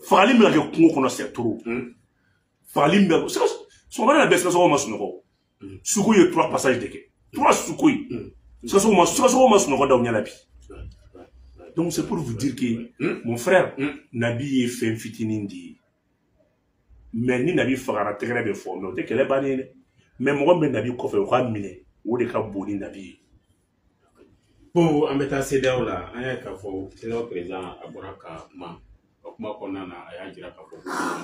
Fagali min bɛ ka kɛ kungo kɔnɔ, c'est trop. Fagali min bɛ sɔgɔmada la bɛɛ, Sikasow ma sunɔgɔ. Suko ye trois passages de kɛ, trois Suko ye. Sikasow ma sunɔgɔ da u ɲɛ la bi. Donc c'est pour vous dire que, mon frère, Nabi ye fɛn fitinin de ye. Mais ni Nabi fagara, tɛgɛrɛ bɛ fɔ, mais o tɛ kɛlɛ bannen ye dɛ. Mais mɔgɔ min bɛ Nabi kɔfɛ, o ka minɛ, o de ka bon ni Nabi ye. Ko an bɛ taa CEDEAO la, an y'a k'a fɔ CEDEAO président a bɔra ka kuma, ka kuma kɔnɔna na, a y'a jira k'a fɔ ko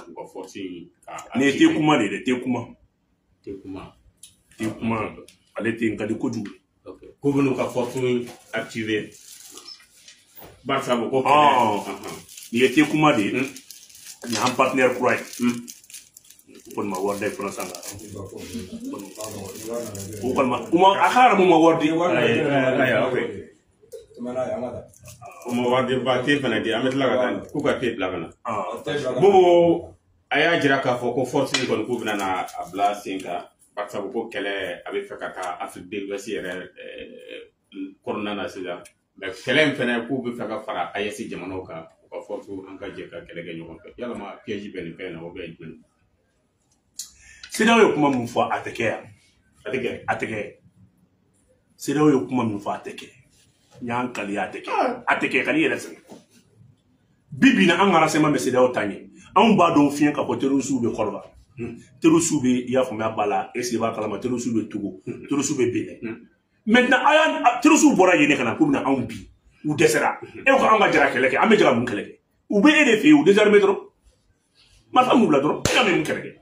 u ka force in ka Nin ye te kuma de ye dɛ, te kuma. Te kuma. Te kuma, ale te n ka di kojugu. K'u bɛn'u ka force activer barisa ko kɛlɛ. Nin ye te kuma de ye, nin y'an partenaire kura ye. O kɔni ma wari da i fana san kan. O kɔni ma, u ma a ka haramu ma wari di. O ma wari di ba te fana di, an bɛ tila ka taa k'u ka te bila ka na. Bobo a y'a jira k'a fɔ ko force in kɔni k'u bɛna na a bila sen kan, barisa ko kɛlɛ a bɛ fɛ ka taa Afrique de l'Ouest yɛrɛ kɔnɔna na sisan. Mais kɛlɛ in fɛnɛ, k'u bɛ fɛ ka fara AES jamanaw kan, u ka force, an ka jɛ ka kɛlɛ kɛ ɲɔgɔn fɛ. Yalama piège bɛ nin fɛn in na, o bɛ jumɛn? CEDEAO ye kuma min fɔ, a tɛ kɛ yan. A tɛ kɛ. A tɛ kɛ. CEDEAO ye kuma min fɔ, a tɛ kɛ. N y'an kali, a tɛ kɛ, a tɛ kɛ. Ka n'i yɛrɛ sɛgɛn. Bi bi in na, an ka renseignement bɛ CEDEAO ta ɲɛ. Anw b'a dɔn fiɲɛ k'a fɔ terroristes bɛ Côte d'Ivoire, terroristes bɛ, i y'a faamuya b'a la, est ce que i b'a kalama, terroristes bɛ Togo, terroristes bɛ Benin. Maintenant a y'an terroristes bɔra yen ka na k'u bɛna anw bin, u dɛsɛra. E ko an ka jɛ ka kɛlɛ kɛ, an bɛ jɛ ka mun kɛlɛ kɛ? U bɛ e de fɛ yen, u désarmé dɔrɔn, marifa m'u bila dɔrɔn, e ka mun kɛlɛ kɛ?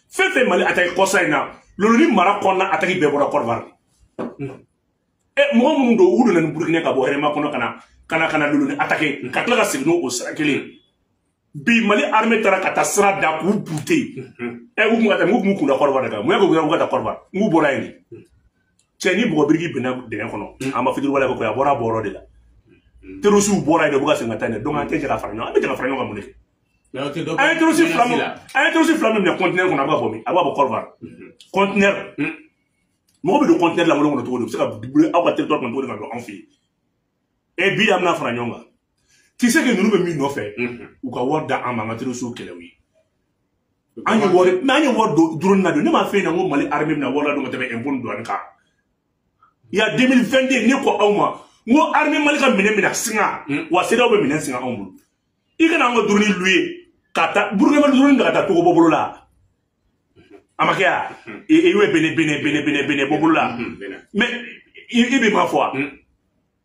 Fɛn fɛn Mali attaque kɔsa in na, Loloni mara kɔnɔna attaque bɛɛ bɔra Côte d'Ivoire. Ɛ, mɔgɔ minnu don, u donna ni Burukina ka bɔ hɛrɛma kɔnɔ ka na ka na ka na Loloni attaque, ka tila ka segin n'o sira kelen. Bi Mali armée taara ka taa sira da k'u bute. Ɛ, u kun ka taa, u kun kunda Côte d'Ivoire de kan. Mun y'a kɛ u ka taa Côte d'Ivoire? N k'u bɔra yen de. Cɛ, ni bɔgɔ biriki binna dingɛ kɔnɔ, an ma fitiri wale ko a bɔra a bɔyɔrɔ de la. Terroriste bɔra yen de, u bɛ ka segin ka taa yen. Donc an tɛ jɛ ka fara ɲɔgɔn kan, an bɛ jɛ ka fara ɲɔgɔn kan mun de kɛ? An ye terroriste fila min, an ye terroriste fila min minɛ conteneur kɔnɔ, a bɛ ka bɔ min? A bɛ ka bɔ Côte d'Ivoire. Conteneur, mɔgɔ bɛ don conteneur lankolon kɔnɔ cogo di? U bɛ se ka aw ka territoire kɔnɔ cogo di ka don anw fɛ yen? Ɛ, bi an bɛna fara ɲɔgɔn kan. Tu sais que ninnu bɛ min nɔfɛ, u ka wari da an ma, an ka terroriste kɛlɛ u ye. An ye wari, mais an ye wari don drone na don. Ne m'a f'e ɲɛna ko Mali armée bɛna wari ladon ka tɛmɛ impôt ni douane kan. Il y a 2022, ne ko aw ma n ko armée Mali ka minɛ bɛna singa wa, CEDEAO bɛ minɛ singa anw bolo. I kana an ka drone louer ka taa Burukina, drone ta ka taa Togo bɔ bolo la, a ma kɛ ya? I bɛ Benin, Benin, Benin, Benin, Benin bɔ bolo la. Mais i bɛ ma fɔ wa,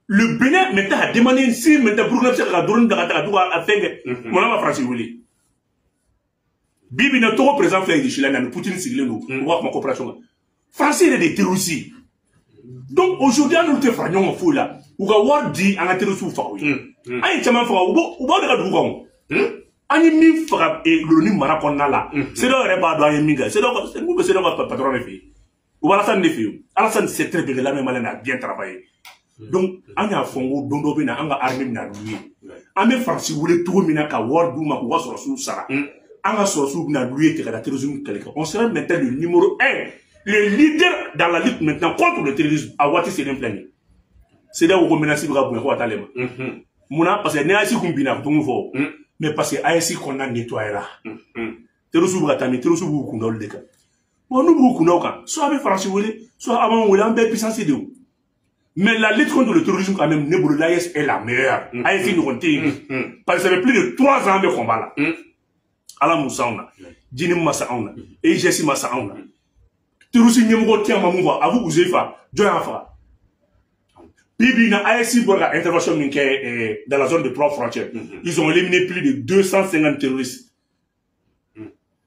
le Bénin maintenant a demandé si maintenant Burukina bɛ se ka drone ta ka taa ka to ka fɛn kɛ. Munna ma Faransi wele? Bi bi in na, Togo président filɛ Russie la, ni Poutine sigilen don, u b'a kuma coopération kan. Faransi yɛrɛ de ye terroriste. Donc aujourd'hui, an n'olu tɛ fara ɲɔgɔn kan foyi la. U ka wari di an ka terroriste faga u ye. An ye caman faga, u b'aw de ka dugu kan o. An ye min faga Loloni mara kɔnɔna la, CEDEAO yɛrɛ b'a dɔn an ye min kɛ. CEDEAO, n k'u bɛ CEDEAO ka patron de fɛ yen. U bɛ Alassane de fɛ yen. Alassane sait très bien que l'armée malienne a bien travaillé. Donc an y'a fɔ n ko don dɔ bɛ na, an ka armée bɛna louer. An bɛ Faransi wele cogo min na ka wari d'u ma k'u ka sɔrɔsiw sara, an ka sɔrɔsiw bɛna louer ten ka taa terrorisme kɛlɛ kɛ. On sera maintenant le numéro un, le leader dans la lutte maintenant contre le terrorisme. A waati selen filɛ nin ye. CEDEAO ko menace bɛ ka bonya ko ka taa ale ma. Munna? Parce que ni AES kun binna, a tun fɔ, mais parce que AES kɔnɔna nettoyera, terroristes bɛ ka taa min, terroristes b'u kun da olu de kan. Bon, n'u b'u kun da o kan, soit a bɛ Faransi wele, soit a b'an wele, an bɛɛ puissance de ye. Mais la lutte contre le terrorisme, quand même, ne bolo, l'AES est la meilleure. AES ɲɔgɔn tɛ yen, parce que ça fait plus de 3 ans an bɛ combat la. Ala mun s'anw na, JNIM ma sa anw na, EIGS ma sa anw na, terroriste ɲɛmɔgɔ tɛ yan ma mun fɔ Abu Uzeifa, jɔn y'a faga? Bi bi in na, AES bɔra ka intervention min kɛ dans la zone de trois frontières, ils ont éliminé plus de 250 terroristes.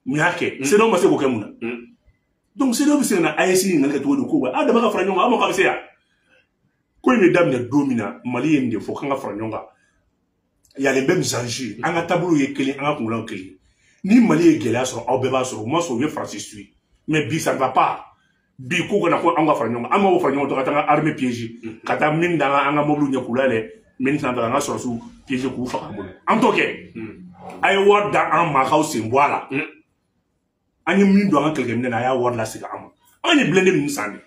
Mun y'a kɛ? CEDEAO ma se k'o kɛ. Mun na? Donc CEDEAO bɛ se ka na AES ɲininkali kɛ cogo di? Ko wa aw dama ka fara ɲɔgɔn kan, aw ma k'a bɛ se yan. Ko in bɛ daminɛ don min na, Mali ye nin de fɔ k'an ka fara ɲɔgɔn kan. Y a les mêmes enjeux, an ka taabolo ye kelen, an ka kunkolo kelen. Ni Mali ye gɛlɛya sɔrɔ, aw bɛɛ b'a sɔrɔ. U ma sɔn, u ye Faransi suit. Mais bi, ça ne va pas. Bi ko kana ko an ka fara ɲɔgɔn kan, an m'aw fara ɲɔgɔn kan ka taa an ka armée piéger, ka taa min da an ka mobiliw ɲɛ k'u layɛlɛ mine sanfɛ, an ka sɔrɔsiw piéger k'u faga an bolo. An t'o kɛ. A ye wari da an ma k'aw sen bɔ a la. An ye min don an ka kɛlɛkɛminɛ na, a y'a wari lasegin an ma. An ye blindé ninnu san de,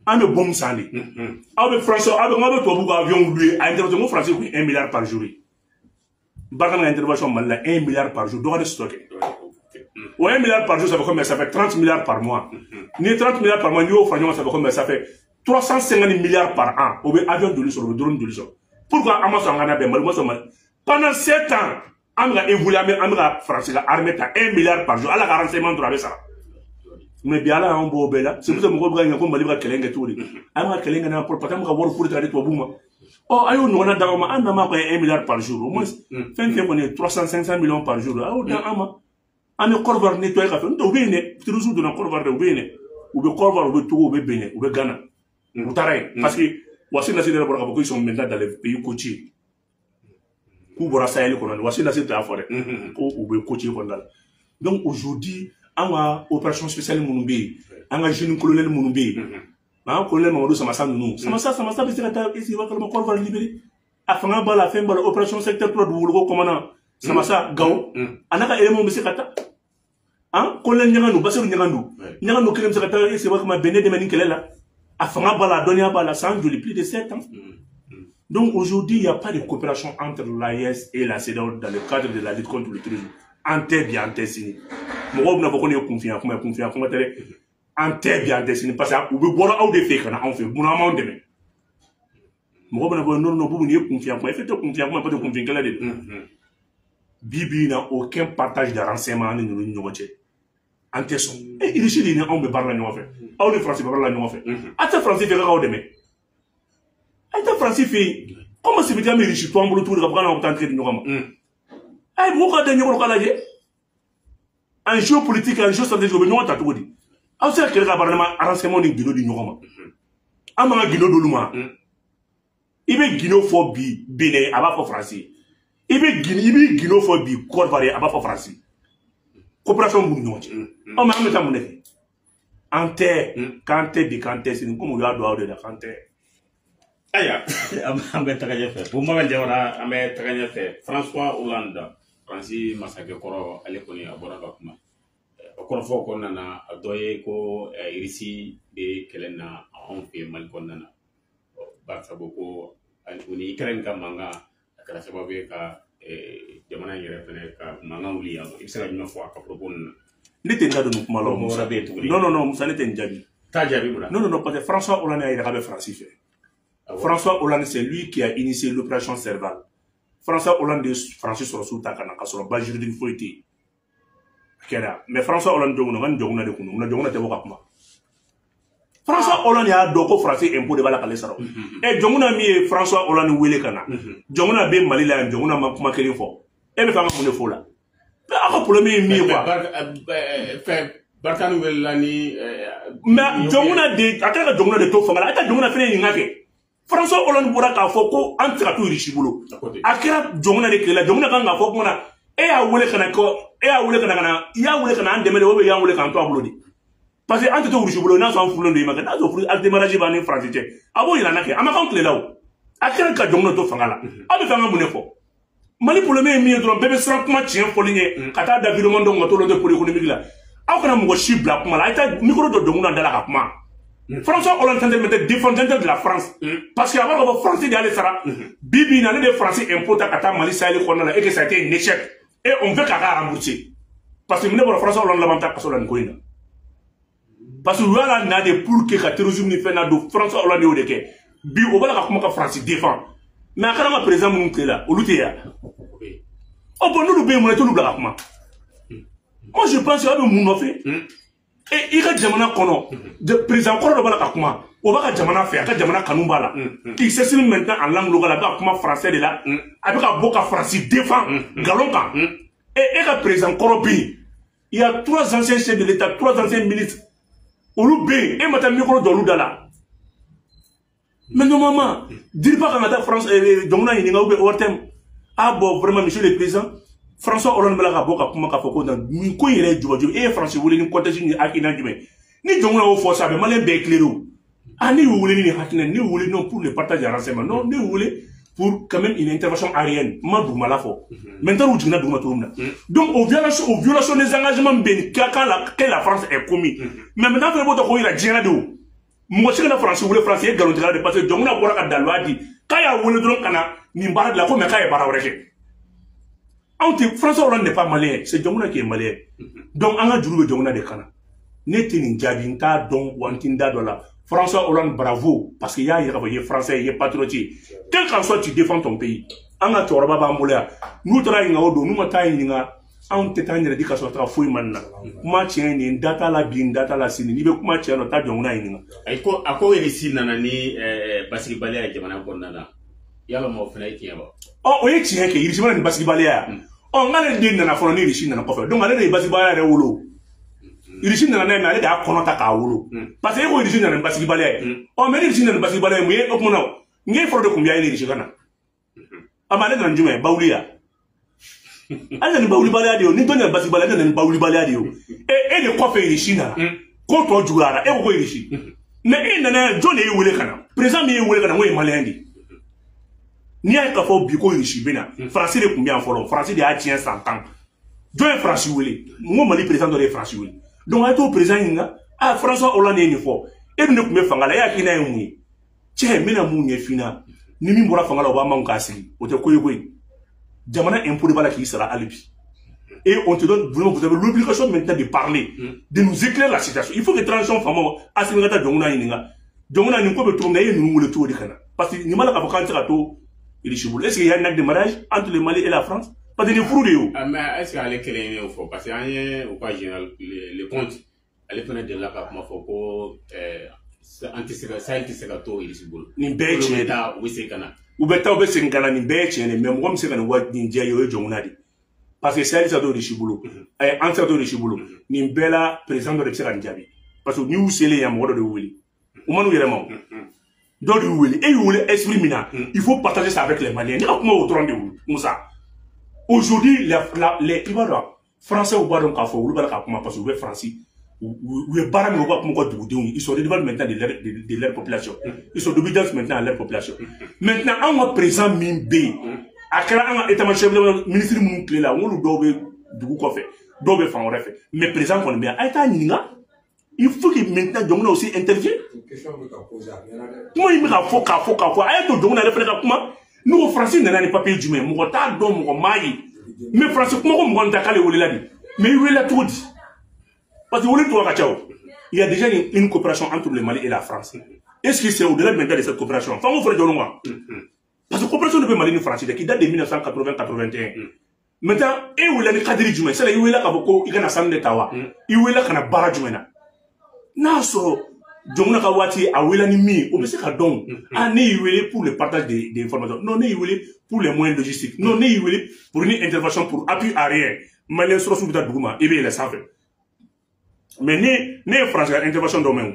an bɛ bombe san de. Aw bɛ français, aw bɛ aw bɛ tubabuw ka avion louer a intervention. Ko français kun ye 1 milliard par jour ye. Barkhane ka intervention Mali la, 1 milliard par jour, dɔ ka de sɔrɔ kɛ. O 1 milliard par jour, ça fait combien? Ça fait 30 milliards par mois. Ni ye 30 milliards par mois, n'i y'o fara ɲɔgɔn kan, ça fait combien? Ça fait 350 milliards par an. O bɛ avion joli sɔrɔ? O bɛ drone joli sɔrɔ? Pourquoi an ma sɔn an ka na bɛn? Mali ma sɔn. Mali pendant 7 ans, an bɛ ka évoluer, an bɛ ka Faransi ka armée ta 1 milliard par jour. Ala ka renseignement dɔrɔn a bɛ sara. Mais bi, Ala y'an bɔ o bɛɛ la. C'est pour ça mɔgɔw bɛ ka ɲɛ ko Mali bɛ ka kɛlɛ kɛ cogo di. An bɛ ka kɛlɛ kɛ n'an parce que an bɛ ka wari foyi ta ka di tubabuw ma. Ɔ, a y'o ɲɔgɔnna d'an ma, an n'a ma kɛ 1 milliard par jour, au moins fɛn fɛn kɔni ye 300 500 millions par jour, a y'o d'an ma. An bɛ Côte d'Ivoire nettoyer ka fɛn n'o tɛ, u bɛ yen dɛ. Terroristes donna Côte d'Ivoire dɛ, u bɛ yen dɛ. U bɛ Côte d'Ivoire, u bɛ Togo, u bɛ Benin, u bɛ Ghana, u taara yen. Parce que Wassim Nasr yɛrɛ bɔra k'a fɔ qu'ils sont maintenant dans les pays côtiers, k'u bɔra Sahel kɔnɔ. Wassim Nasr t'a fɔ dɛ ko u bɛ côtier kɔnɔna la. Donc aujourd'hui, an ka opération spéciale minnu bɛ yen, an ka jeune colonel minnu bɛ yen, an ka colonel Mamadu Samasa ninnu, Samasa bɛ se ka taa est-ce que kalama Côte d'Ivoire libéré. A fanga b'a la, fɛn b'a la. Opération secteur 3 dugukolo commandant Samasa Gawo, a n'a ka éléments bɛ se ka taa. An colonel Ɲagandu, Basiru Ɲagandu, Ɲagandu kelen bɛ se ka taa est-ce que kalama Benin dɛmɛ ni kɛlɛ la. A fanga b'a la, a dɔnniya b'a la. San joli? Plus de 7 ans. Donc aujourd'hui, il n'y a pas de coopération entre l'AES et la CEDEAO dans le cadre de la lutte contre le terrorisme. An tɛ bi, an tɛ sini. Mɔgɔw bɛna fɔ ko nin ye kunfinya kuma ye, kunfinya kuma tɛ dɛ. An tɛ bi, an tɛ sini, parce que u bɛ bɔra aw de fɛ yen ka na anw fɛ yen. Munna an m'anw dɛmɛ? Mɔgɔw bɛna fɔ non non, Bubu, nin ye kunfinya kuma ye. E tɛ kunfinya kuma ye, parce que kunfin kɛlɛ de don. Bi bi in na, aucun partage de renseignement an ni ninnu ni ɲɔgɔn cɛ. An tɛ sɔn. E Irisi de ni anw bɛ baara la ɲɔgɔn fɛ, aw ni Faransi bɛ baara la ɲɔgɔn fɛ. A tɛ Faransi fɛ k'aw dɛmɛ, a tɛ Faransi fɛ yen. Comment se fait-il an bɛ Irisi to an bolo cogo di ka fɔ k'an bɛ taa an tigɛ di ɲɔgɔn ma? Ayi, mɔgɔw ka da ɲɔgɔn k'a lajɛ en géopolitique, en géostratégie, u bɛ ɲɔgɔn ta cogo di? Aw bɛ se ka kɛlɛ ka baara ma renseignement ni gindo di ɲɔgɔn ma. An b'an ka gindo d'olu ma. I bɛ gindo fɔ bi Benin, a b'a fɔ Faransi. I bɛ gindo, i b'i gindo fɔ bi Côte d'Ivoire, a b'a fɔ Faransi. Coopération b'u ni ɲɔgɔn cɛ. Ɔ, mais an bɛ taa mun de kɛ? An tɛ k'an tɛ bi, k'an tɛ sini, komi u y'a don aw de la k'an tɛ. Ayiwa, an bɛ taga ɲɛfɛ. Bumabel Jawara, an bɛ taga ɲɛfɛ. François Hollande, Faransi masakɛ kɔrɔ, ale kɔni a bɔra ka kuma. O kɔrɔfɔ kɔnɔna na, a dɔ ye ko Irisi bɛ kɛlɛ na anw fɛ yen Mali kɔnɔna na, barisa ko o ni Ukraine ka mankan a kɛra sababu ye ka jamana in yɛrɛ fɛnɛ ka mankan wuli yan. I bɛ se ka jumɛn fɔ a ka propos ninnu na? Ne tɛ n da don nin kuma la o. Mɔgɔ wɛrɛ bɛ yen tuguni? Non non non, Musa, ne tɛ n jaabi. T'a jaabi mun na? Non non non, parce que François Hollande y'a yira k'a bɛ Faransi fɛ. François Hollande, c'est lui qui a initié l'opération Serval. François Hollande ye Faransi sɔrɔsiw ta ka na ka sɔrɔ base juridique foyi tɛ yen. A kɛra. Mais François Hollande jɔn kunna, ka nin jɔn kunna de kun don. Munna jɔn kunna tɛ bɔ ka kuma? François Hollande y'a dɔn ko Faransi impôt de b'a la k'ale sara. Ɛ, jɔn min ye François Hollande wele ka na? Jɔn bɛ Mali la yan, jɔn ma kuma kelen fɔ. E bɛ fɛ an ka mun de fɔ o la? Aw ka problème ye min ye quoi? Fɛn Barkhane welela ni. Mais jɔn de a kɛra ka jɔn de to fanga la, a ka jɔn fɛnɛ ɲininka kɛ. François Hollande bɔra k'a fɔ ko an tɛ se ka to Irisi bolo. A kɛra jɔn de tile la, jɔn kan k'a fɔ kuma na. E y'a wele ka na ko e y'a wele ka na ka na, i y'a wele ka na an dɛmɛ de, o bɛ y'an wele k'an to a bolo de. Parce que an tɛ to Russie bolo, n'a sɔrɔ an furulen don i ma kɛ, n'a sɔrɔ furu acte de mariage b'an ni Faransi cɛ, a b'o yira an na kɛ, a ma k'anw tile la o. A kɛra ka Dioncounda to fanga la. Aw bɛ fɛ an ka mun de fɔ? Mali problème ye min ye dɔrɔn, bɛɛ bɛ siran kuma tiɲɛ fɔli ɲɛ ka taa da vidéoman dɔw ka t'olu de pôle économique la. Aw kana mɔgɔ si bila kuma la, a ye taa micro dɔ Dioncounda da la ka kuma. François Hollande tɛ maintenant défenseur de la France. Parce que a b'a fɔ Français de y'ale sara. Bi bi in na, ale de ye Français impôt ta ka taa Mali Sahel kɔnɔna la et que ça a été un échec. Et on veut k'a ka rembourser. Parce que ne bɔra François Hollande laban ta kaso la nin ko in na. Parce que u y'a la na de pour que ka terrorisme ni fɛn na don, François Hollande y'o de kɛ. Bi o b'a la ka kuma ka France défend. Mais a kɛra an ka président minnu tile la, olu tɛ yan. Ɔ bon, n'olu bɛ yen, mun na i t'olu bila ka kuma? Moi, je pense que aw bɛ mun nɔfɛ? E i ka jamana kɔnɔ, président kɔrɔ dɔ b'a la ka kuma, o b'a ka jamana fɛ, a ka jamana kanu b'a la. Qui s'exprime maintenant en langue locale, a bɛ ka kuma français de la, a bɛ ka bɔ ka Faransi défend nkalon kan. E e ka président kɔrɔ bɛ yen. Il y a trois anciens chefs de l'État, trois anciens ministres. Olu bɛ yen, e ma taa micro jɔ olu da la. Mais normalement, DIRPA kan ka taa France Dioncounda ɲininka ou bien ORTM. Ah bon, vraiment, monsieur le président, François Hollande bɛ la ka bɔ ka kuma k'a fɔ ko nin ko in yɛrɛ ye jubaju, e ye Faransi wele ni contexte ni hakilina jumɛn? Ni Dioncounda y'o fɔ sisan, a bɛ Malien bɛɛ éclairé o. Ah, ne y'u wele ni nin hakilina, ne y'u wele non pour le partage de renseignement, non, ne y'u wele pour quand même une intervention aérienne, n ma dugumala fɔ. Maintenant u jiginna duguma cogo min na. Donc aux violations des engagements bɛ yen que la France est commis. Mais maintenant fɛnɛ b'o ta k'o yira diɲɛ na de o. Mɔgɔ si kana Faransi wele, Faransi ye nkalontigɛla de, parce que Dioncounda bɔra ka daluya di k'a y'a wele dɔrɔn ka na nin baara de la ko, mais k'a ye baara wɛrɛ kɛ. Anw tɛ, François Hollande n'est pas malien, c'est Dioncounda qui est malien. Donc an ka juru bɛ Dioncounda de kan na. Ne tɛ nin jaabi, n t'a dɔn wa n tɛ n da dɔ la. François Hollande, bravo, parce que i y'a yira k'a fɔ i ye français, i ye patriote ye. Quel qu'en soit, tu défends ton pays. An ka cɛkɔrɔba b'an bolo yan, n'u taara ɲininka o don, n'u ma taa ɲininka, anw tɛ taa an yɛrɛ di ka sɔrɔ taga foyi ma nin na. Kuma tiɲɛ ye nin, da t'a la bi, n da t'a la sini. N'i bɛ kuma tiɲɛ nɔ, taa Dioncounda ɲininka. Ayi, ko a ko Russie nana ni basigibaliya ye jamana kɔnɔna na, yala o fana ye tiɲɛ wa? Ɔ, o ye tiɲɛ kɛ, Russie mana ni basigibaliya ye. Ɔ, n'ale den nana fɔlɔ, ni Russie nana kɔfɛ, donc ale de ye basigibaliya yɛrɛ wolo. Russie nana n'a ye, mais ale de y'a kɔnɔ ta k'a wolo. Parce que e ko Russie nana ni basigibaliya ye. Ɔ, mais ni Russie nana ni basigibaliya ye, mun ye o kuma na? N k'e fɔlɔ de kun bɛ yan, ye ni Russie ka na. A ma ale nana ni jumɛn ye? Bawuli ya. Ale nana ni bawulibaliya de ye o. Ni dɔ nana basigibaliya, ne nana ni bawulibaliya de ye o. E de kɔfɛ Russie nana. Ko tɔ juguyara, e ko ko Russie. Mais e nana yan, jɔn de y'i wele ka na? Président min y'i wele ka na, n ko ye malien de ye. N'i y'a ye k'a fɔ bi ko Russie bɛ na, Faransi de tun bɛ yan fɔlɔ, Faransi de y'a tiɲɛ san 10. Jɔn ye Faransi wele? N ko Mali président dɔ de ye Faransi wele. Donc a ye t'o président ɲininka. Ah, François Hollande ye nin fɔ. E dun de tun bɛ fanga la, e hakilina ye mun ye? Cɛ, n bɛna mun ɲɛf'i ɲɛna? Ni min bɔra fanga la, o b'a man k'a sigi. O tɛ ko ye koyi. Jamana impôt de b'a la k'i sara hali bi. Et on te donne, vous avez l'obligation maintenant de parler, de nous éclairer la situation. Il faut que transition faamaw, Assimi ka taa Dioncounda ɲininka. Dioncounda, nin ko bɛ cogo min na, e ye ninnu wele cogo di ka na? Parce que nin b'a la k'a fɔ k'an tɛ se ka to Russie bolo. Est-ce qu'il y a un acte de mariage entre le Mali et la France? Parce que nin furu de ye o. Ah, mais est ce que ale kelen y'o fɔ? Parce que an ye u ka général Lecointre, ale fana delila ka kuma fɔ ko an tɛ se ka, Sahel tɛ se ka to Russie bolo. Nin bɛɛ ye tiɲɛ Olu de bɛ ye. taa, u bɛ segin ka na. U bɛ taa, u bɛ segin ka na, nin bɛɛ ye tiɲɛ de ye. Mais mɔgɔ min bɛ se ka nin wa nin diya ye, o ye Dioncounda de ye. Parce que Sahel tɛ se ka to Russie bolo. An tɛ se ka to Russie bolo. Nin bɛɛ la, président dɔ de bɛ se ka nin jaabi. Parce que n'i y'u selen yan, mɔgɔ dɔ de y'u wele. U ma n'u yɛrɛ ma o. Dɔw de y'u wele. E y'u wele esprit min na, il faut partager ça avec les Maliens. Ne ka kuma o dɔrɔn de ye, Musa. Aujourd'hui, i b'a dɔn, Français b'a dɔn k'a fɔ olu b'a la ka kuma parce que u bɛ Faransi. U ye baara min kɛ, u ka kuma u ka dugudenw ye. Ils sont redevables maintenant de leur population. Ils sont d'obédience maintenant à leur population. Maintenant, anw ka président min bɛ yen, a kɛra an ka état-major ministre minnu tile la, n'olu dɔw bɛ dugu kɔfɛ, dɔw bɛ fan wɛrɛ fɛ. Mais président kɔni bɛ yan, a ye taa ɲininka. Il faut que maintenant Dioncounda aussi intervienne. Question bɛ ka poser a mɛnna dɛ. Kuma in bɛ ka fɔ k'a fɔ k'a fɔ, a ye to Dioncounda yɛrɛ fana ka kuma. N'o ko Faransi nana ni papier jumɛn ye, mɔgɔ t'a dɔn, mɔgɔ m'a ye. Mais Faransi kuma ko mɔgɔ ta k'ale welela de. Mais i welela cogo di? Parce que wele tɔgɔ ka ca o. Il y a déjà une coopération entre le Mali et la France. Est-ce que c'est au-delà maintenant de cette coopération? F'an k'o fɔra jɔnw kan. Parce que coopération de bɛ Mali ni Faransi dɛ, qui date de 1980-81. Maintenant, e welela ni cadre jumɛn? C'est i welela k'a fɔ ko i kana sanu de ta wa? I welela ka na baara jumɛn na? N'a sɔrɔ Dioncounda ka waati a welela ni min ye, o bɛ se ka dɔn. Ah, ne y'i wele pour le partage des informations. Non, ne y'i wele pour les moyens logistiques. Non, ne y'i wele pour une intervention pour appui arrière. Malien sɔrɔsiw bɛ taa dugu ma, i bɛ yɛlɛ sanfɛ. Mais ne ye Faransi ka intervention dɔ mɛn o.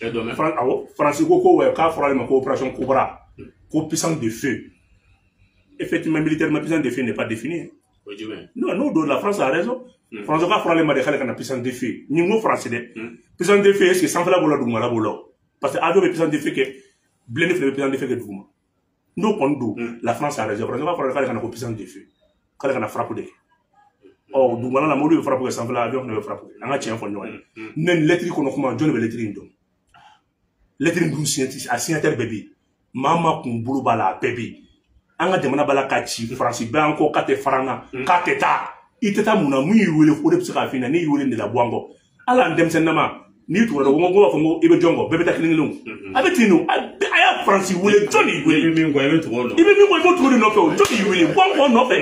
E dɔ mɛn? Awɔ, Faransi ko ouais, k'a fɔra ale ma ko opération Cobra, ko puissance de feu. Effectivement, militairement, puissance de feu n'est pas définie. O jumɛn? Non, n'o don, la France a raison. France ka fɔra ale ma de k'ale kana puissance de feu. Ni n ko France dɛ, puissance de feu, est ce que sanfɛla b'o la, dugumala b'o la o? Parce que avion bɛ puissance de feu kɛ, blindé fɛnɛ bɛ puissance de feu kɛ duguma. N'o kɔni don, la France a raison. France ka fɔra k'ale kana ko puissance de feu, k'ale kana frappe de kɛ. Ɔ, dugumala la, mobili bɛ frappe kɛ, sanfɛla avion fɛnɛ bɛ frappe kɛ. An ka tiɲɛ fɔ ɲɔgɔn ye. Ne ni lettre kɔnɔ kuma, jɔn de bɛ lettre in dɔn? Lettre in dun, a signataire bɛɛ bɛ yen. Maa maa kun bolo b'a la, a bɛɛ bɛ yen. An ka jamana b'a la ka ci, Faransi bɛ an kɔ, k'a tɛ fara an na, k'a tɛ taa. I tɛ taa mun na? Mun y'i wele? O de bɛ se k'a f'i ɲɛna. Ne y'i wele nin de la, bɔ an kɔ. Hali an denmisɛnninama, n'i tugura dɔrɔn, ko b'a fɔ ko i bɛ jɔn kɔ, bɛɛ bɛ taa kelen kelen o. A bɛ ten de. A y'a Faransi wele, jɔn de y'i wele? I bɛ min kɔ, i bɛ tugu o nɔ. I bɛ min kɔ, i b'o tugu de nɔfɛ o. Jɔn de y'i wele? Bɔ an kɔ nɔfɛ.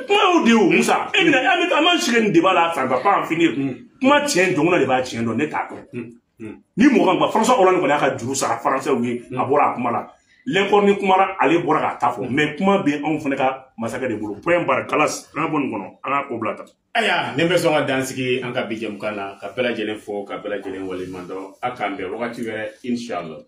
Kuma y'o de ye o, Musa. E bɛna an bɛ an b'an sigi nin débat la, ça ne va pas en finir. Kuma tiɲɛ, jɔnkuna de b'a tiɲɛ dɔn, ne t'a dɔn. Ni mɔgɔ kan ka François Hollande kɔni y'a ka juru sara Français ye, a bɔra a kuma la. L'inconnu kumara, ale bɔra k'a ta fɔ, mais kuma bɛ anw fana ka masakɛ de bolo. Point barre, kalas. An ka bɔ nin kɔnɔ, an ka ko bila tan. Ayiwa, nin bɛ sɔn ka dan sigi an ka bi jɛmukan na, ka bɛɛ lajɛlen fo, ka bɛɛ lajɛlen waleɲuman dɔn. A k'an bɛn wagati wɛrɛ, inshallah.